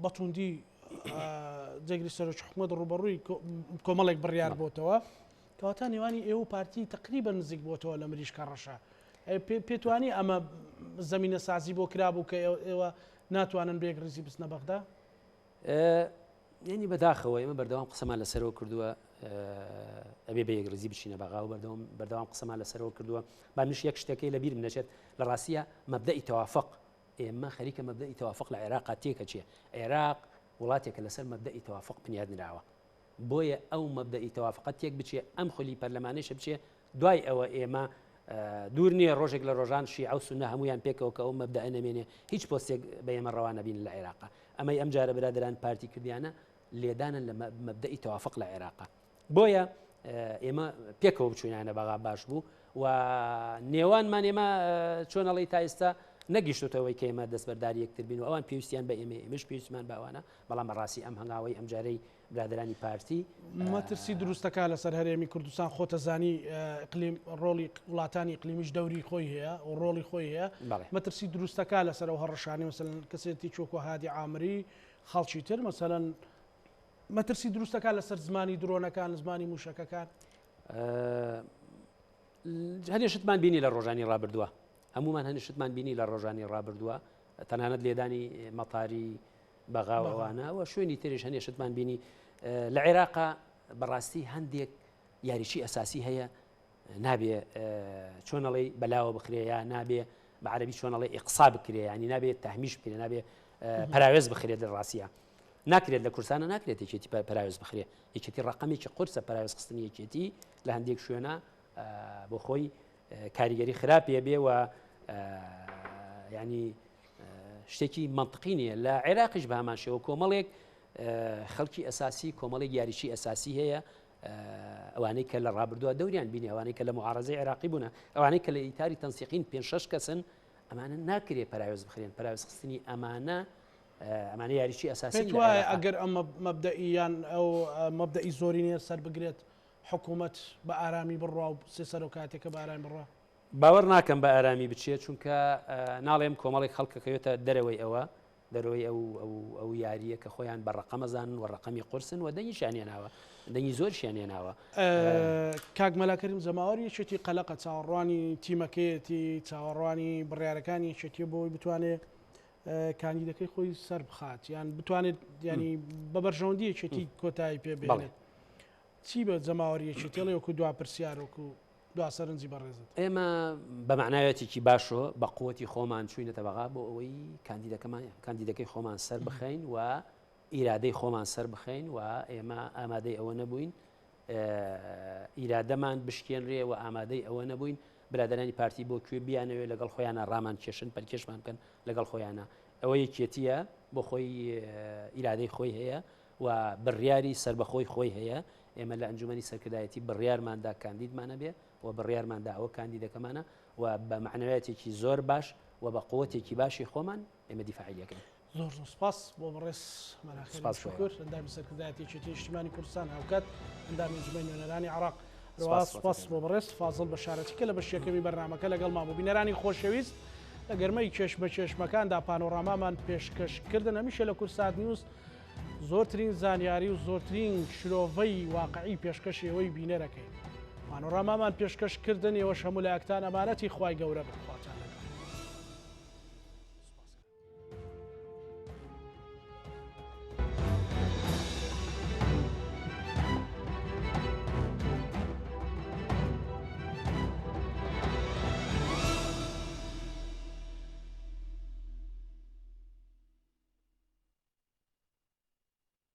بەتوندی جێگری سەرۆکی حکوومەت ڕوبەڕووی کۆمەڵێک بڕیار بۆتەوە کەواتە نێوانی ئێوە و پارتی تقریبا نزیک بۆتەوە لە مریشکە ڕەشە پێتوانی ئەمە زمینە سازی بۆ کرابوو کە ئێوە ناتوانن بێک ڕیزی بچنە بەغدا؟ یعنی بەداخەوە ئێمە بەردەوام قسەمان لەسەرەوە کردووە ئەبێ بە یەکڕیزی بچینە بەغا و بەردەوام بەردەوام قسەمان لەسەرەوە کردووە با منش یەک شتەکەی لە بیرم نەچێت لە ڕاستیە مەبدەئی تەوافق. ئێمە خەریکە مەبدەئی تەوافق لە عێراقا تێکەچێ. عێراق وڵاتێکە لەسەر مەبدەئی تەوافق بنیاد نراوە. بۆیە ئەو مەبدەئی تەوافقە تێک بچێ، ئەم خولی پەرلەمانەیشە بچێ، دوای ئەوە ئێمە دوور نییە ڕۆژێک لە ڕۆژان شیعە و سوننە هەموویان پێکەوە کە ئەو مەبدەئە نەمێنێ هیچ پۆستێک بە ئێمە ڕەوا نەبین لە عێراقا. ئەمەی ئەمجارە برادەران پارتی کردیانە لێدانن لە مەبدەئی تەوافق لە عێراقا. بۆیە ئێمە پێکەوە بچوینانە بەغا باش بوو و نێوانمان ئێمە چۆن ئەڵێی تا ئێستا نەگەیشتۆتەوەی کە ئێمە دەستبەرداری یەکتر بین و ئەوان پێویستیان بە ئێمە ئێمەش پێویستمان بە ئەوانە بەڵام بەڕاستی ئەم هەنگاوەی ئەمجارەی برادرانی پارتی مەترسی دروستەکە لەسەر هەرێمی کوردستان خۆتەزانی ئقلیم ڕۆڵی وڵاتانی ئقلیمیش دەوری خۆی هەیە و ڕۆڵی خۆی هەیە مەترسی دروستەکە لەسەر ئەو هەڕەشانی مەسەلەن کەسێتی چۆکۆ هادی عامری خەڵکی تر مەسەلەن مەترسی دروست دەکات لەسەر زمانی درۆنەکان زمانی موشەکەکان؟ هەنێ شتمان بینی لە ڕۆژانی ڕابردووە هەمومان هەنێ شتمان بینی لە ڕۆژانی ڕابردووە تەنانەت لێدانی مەتاری بەغاوانە و شوێنی تریش هەنێ شتمان بینی لە عێراقا بەڕاستی هەندێک یاریی ئەساسی هەیە نابێ چۆن ئەڵێی بەلاوە بخرێ یا نابێ بە عەربی چۆن ئەڵێ ئیقسا بکرێ ینی نابێت تەهمیش بکرێ نابێ پەراوێز بخرێت لە ڕاستە ناکرێت لە کورسانە ناکرێت یەکێتی پەراوێز بخرێ یەکێتی ڕقەمێکی قورسە پەراوێز خستنی یەکێتی لە هەندێک شوێنە بۆ خۆی کاریگەری خراپێ بێ و ینی شتێکی منطقی نییە لە عێراقیش بە هەمان شێوە کۆمەڵێک خەڵکی ئەساسی کۆمەڵێک یاریی ئەساسی هەیە ئەوانەی کە لە ڕابردووە دەوریان بینی ئەوانەی کە لە معارەزەی عێراقی بوونە ئەوانەی کە لە ئیتاری تەنسیقین پێ شەش کەسن ئەمانە ناکرێ پەراوێز بخرێن پەراوێز خستنی ئەمانە ئەمانە یاریی ئەساسی پێت وایە ئەگەر ئەمە مەبدەئیان ئەو مەبدەئی زۆرینەیە سەر بگرێت حکوومەت بە ئارامی بڕوا و سێ سەرۆکاتێکە بە ئارامی بڕوا؟ باوەڕ ناکەم بە ئارامی بچێت چونکە ناڵێم کۆمەڵێک خەڵکەکەوێتە دەرەوەی ئەوە دەرەوەی ئەو ئەو ئەو یارییە کە خۆیان بە ڕەقەم ئەزانن و ڕەقەمی قورسن و دەنگیشیان هێناوە دەنگی زۆریشیان هێناوە. کاک مەلا کەریم جەماوەری یەکێتی قەلەقە چاوەڕوانی تیمەکەیەتی چاوەڕوانی بڕیارەکانی یەکێتیە بۆی بتوانێت کاندیدەکەی خۆی سەر بخات یان بتوانێت ینی بە بەرژەوەندی یەکێتی کۆتایی پێ بێنێت چی بە جەماوەری یەکێتی ئەڵێ وەکو دوا پرسیار وەکو دوا سەرنجی بەڕێزت. ئێمە بە مەعناویەتێکی باشەوە بە قوتی خۆمان چووینەتە بەغا بۆ ئەوەی کاندیدەکەمان کاندیدەکەی خۆمان سەر بخەین و ئیرادەی خۆمان سەر بخەین و ئێمە ئامادەی ئەوە نەبووین ئیرادەمان بشکێنرێ و ئامادەی ئەوە نەبووین برادرانی پارتی بۆ کوێ بیانەوێ لەگەڵ خۆیانە ڕامان کێشن پەلکێشمان بکەن لەگەڵ خۆیانە ئەوە یەکێتیە بۆ خۆی ئیرادەی خۆی هەیە و بڕیاری سربەخۆی خۆی هەیە ئێمە لە ئەنجومەنی سەرکردایەتی بڕیارمان دا کاندیدمان هەبێ و بڕیارمان دا ئەوە کاندیدەکەمانە و بە مەعنەویاتێکی زۆر باش و بە قوتێکی باشی خۆمان ئێمە دیفاعی لێکەین. زۆر زۆر سپاس بۆ بەڕێز مەلا کەریم شوکر ئەندامی سەرکردایەتی یەکێتی نیشتیمانی کوردستان هاوکات ئەندامی ئەنجومەنی نوێنەرانی عێراق هەروەها سپاس بۆ بەڕێز فازڵ بەشارەتی کە لە بەشی یەکەمی بەرنامەکە لەگەڵمان بوو بینەرانی خۆشەویست لە گەرمەی کێشمەکێشمەکاندا پانۆرامامان پێشکەش کردن هەمیشە لە کوردسات نیوز زۆرترین زانیاری و زۆرترین شرۆڤەی واقعی پێشکەش ئێوەی بینەرەکەین. پانۆرامامان پێشکەش کردن ئێوەش هەموو لایەکتان ئەمانەتی خوای گەورە بن. خواتان.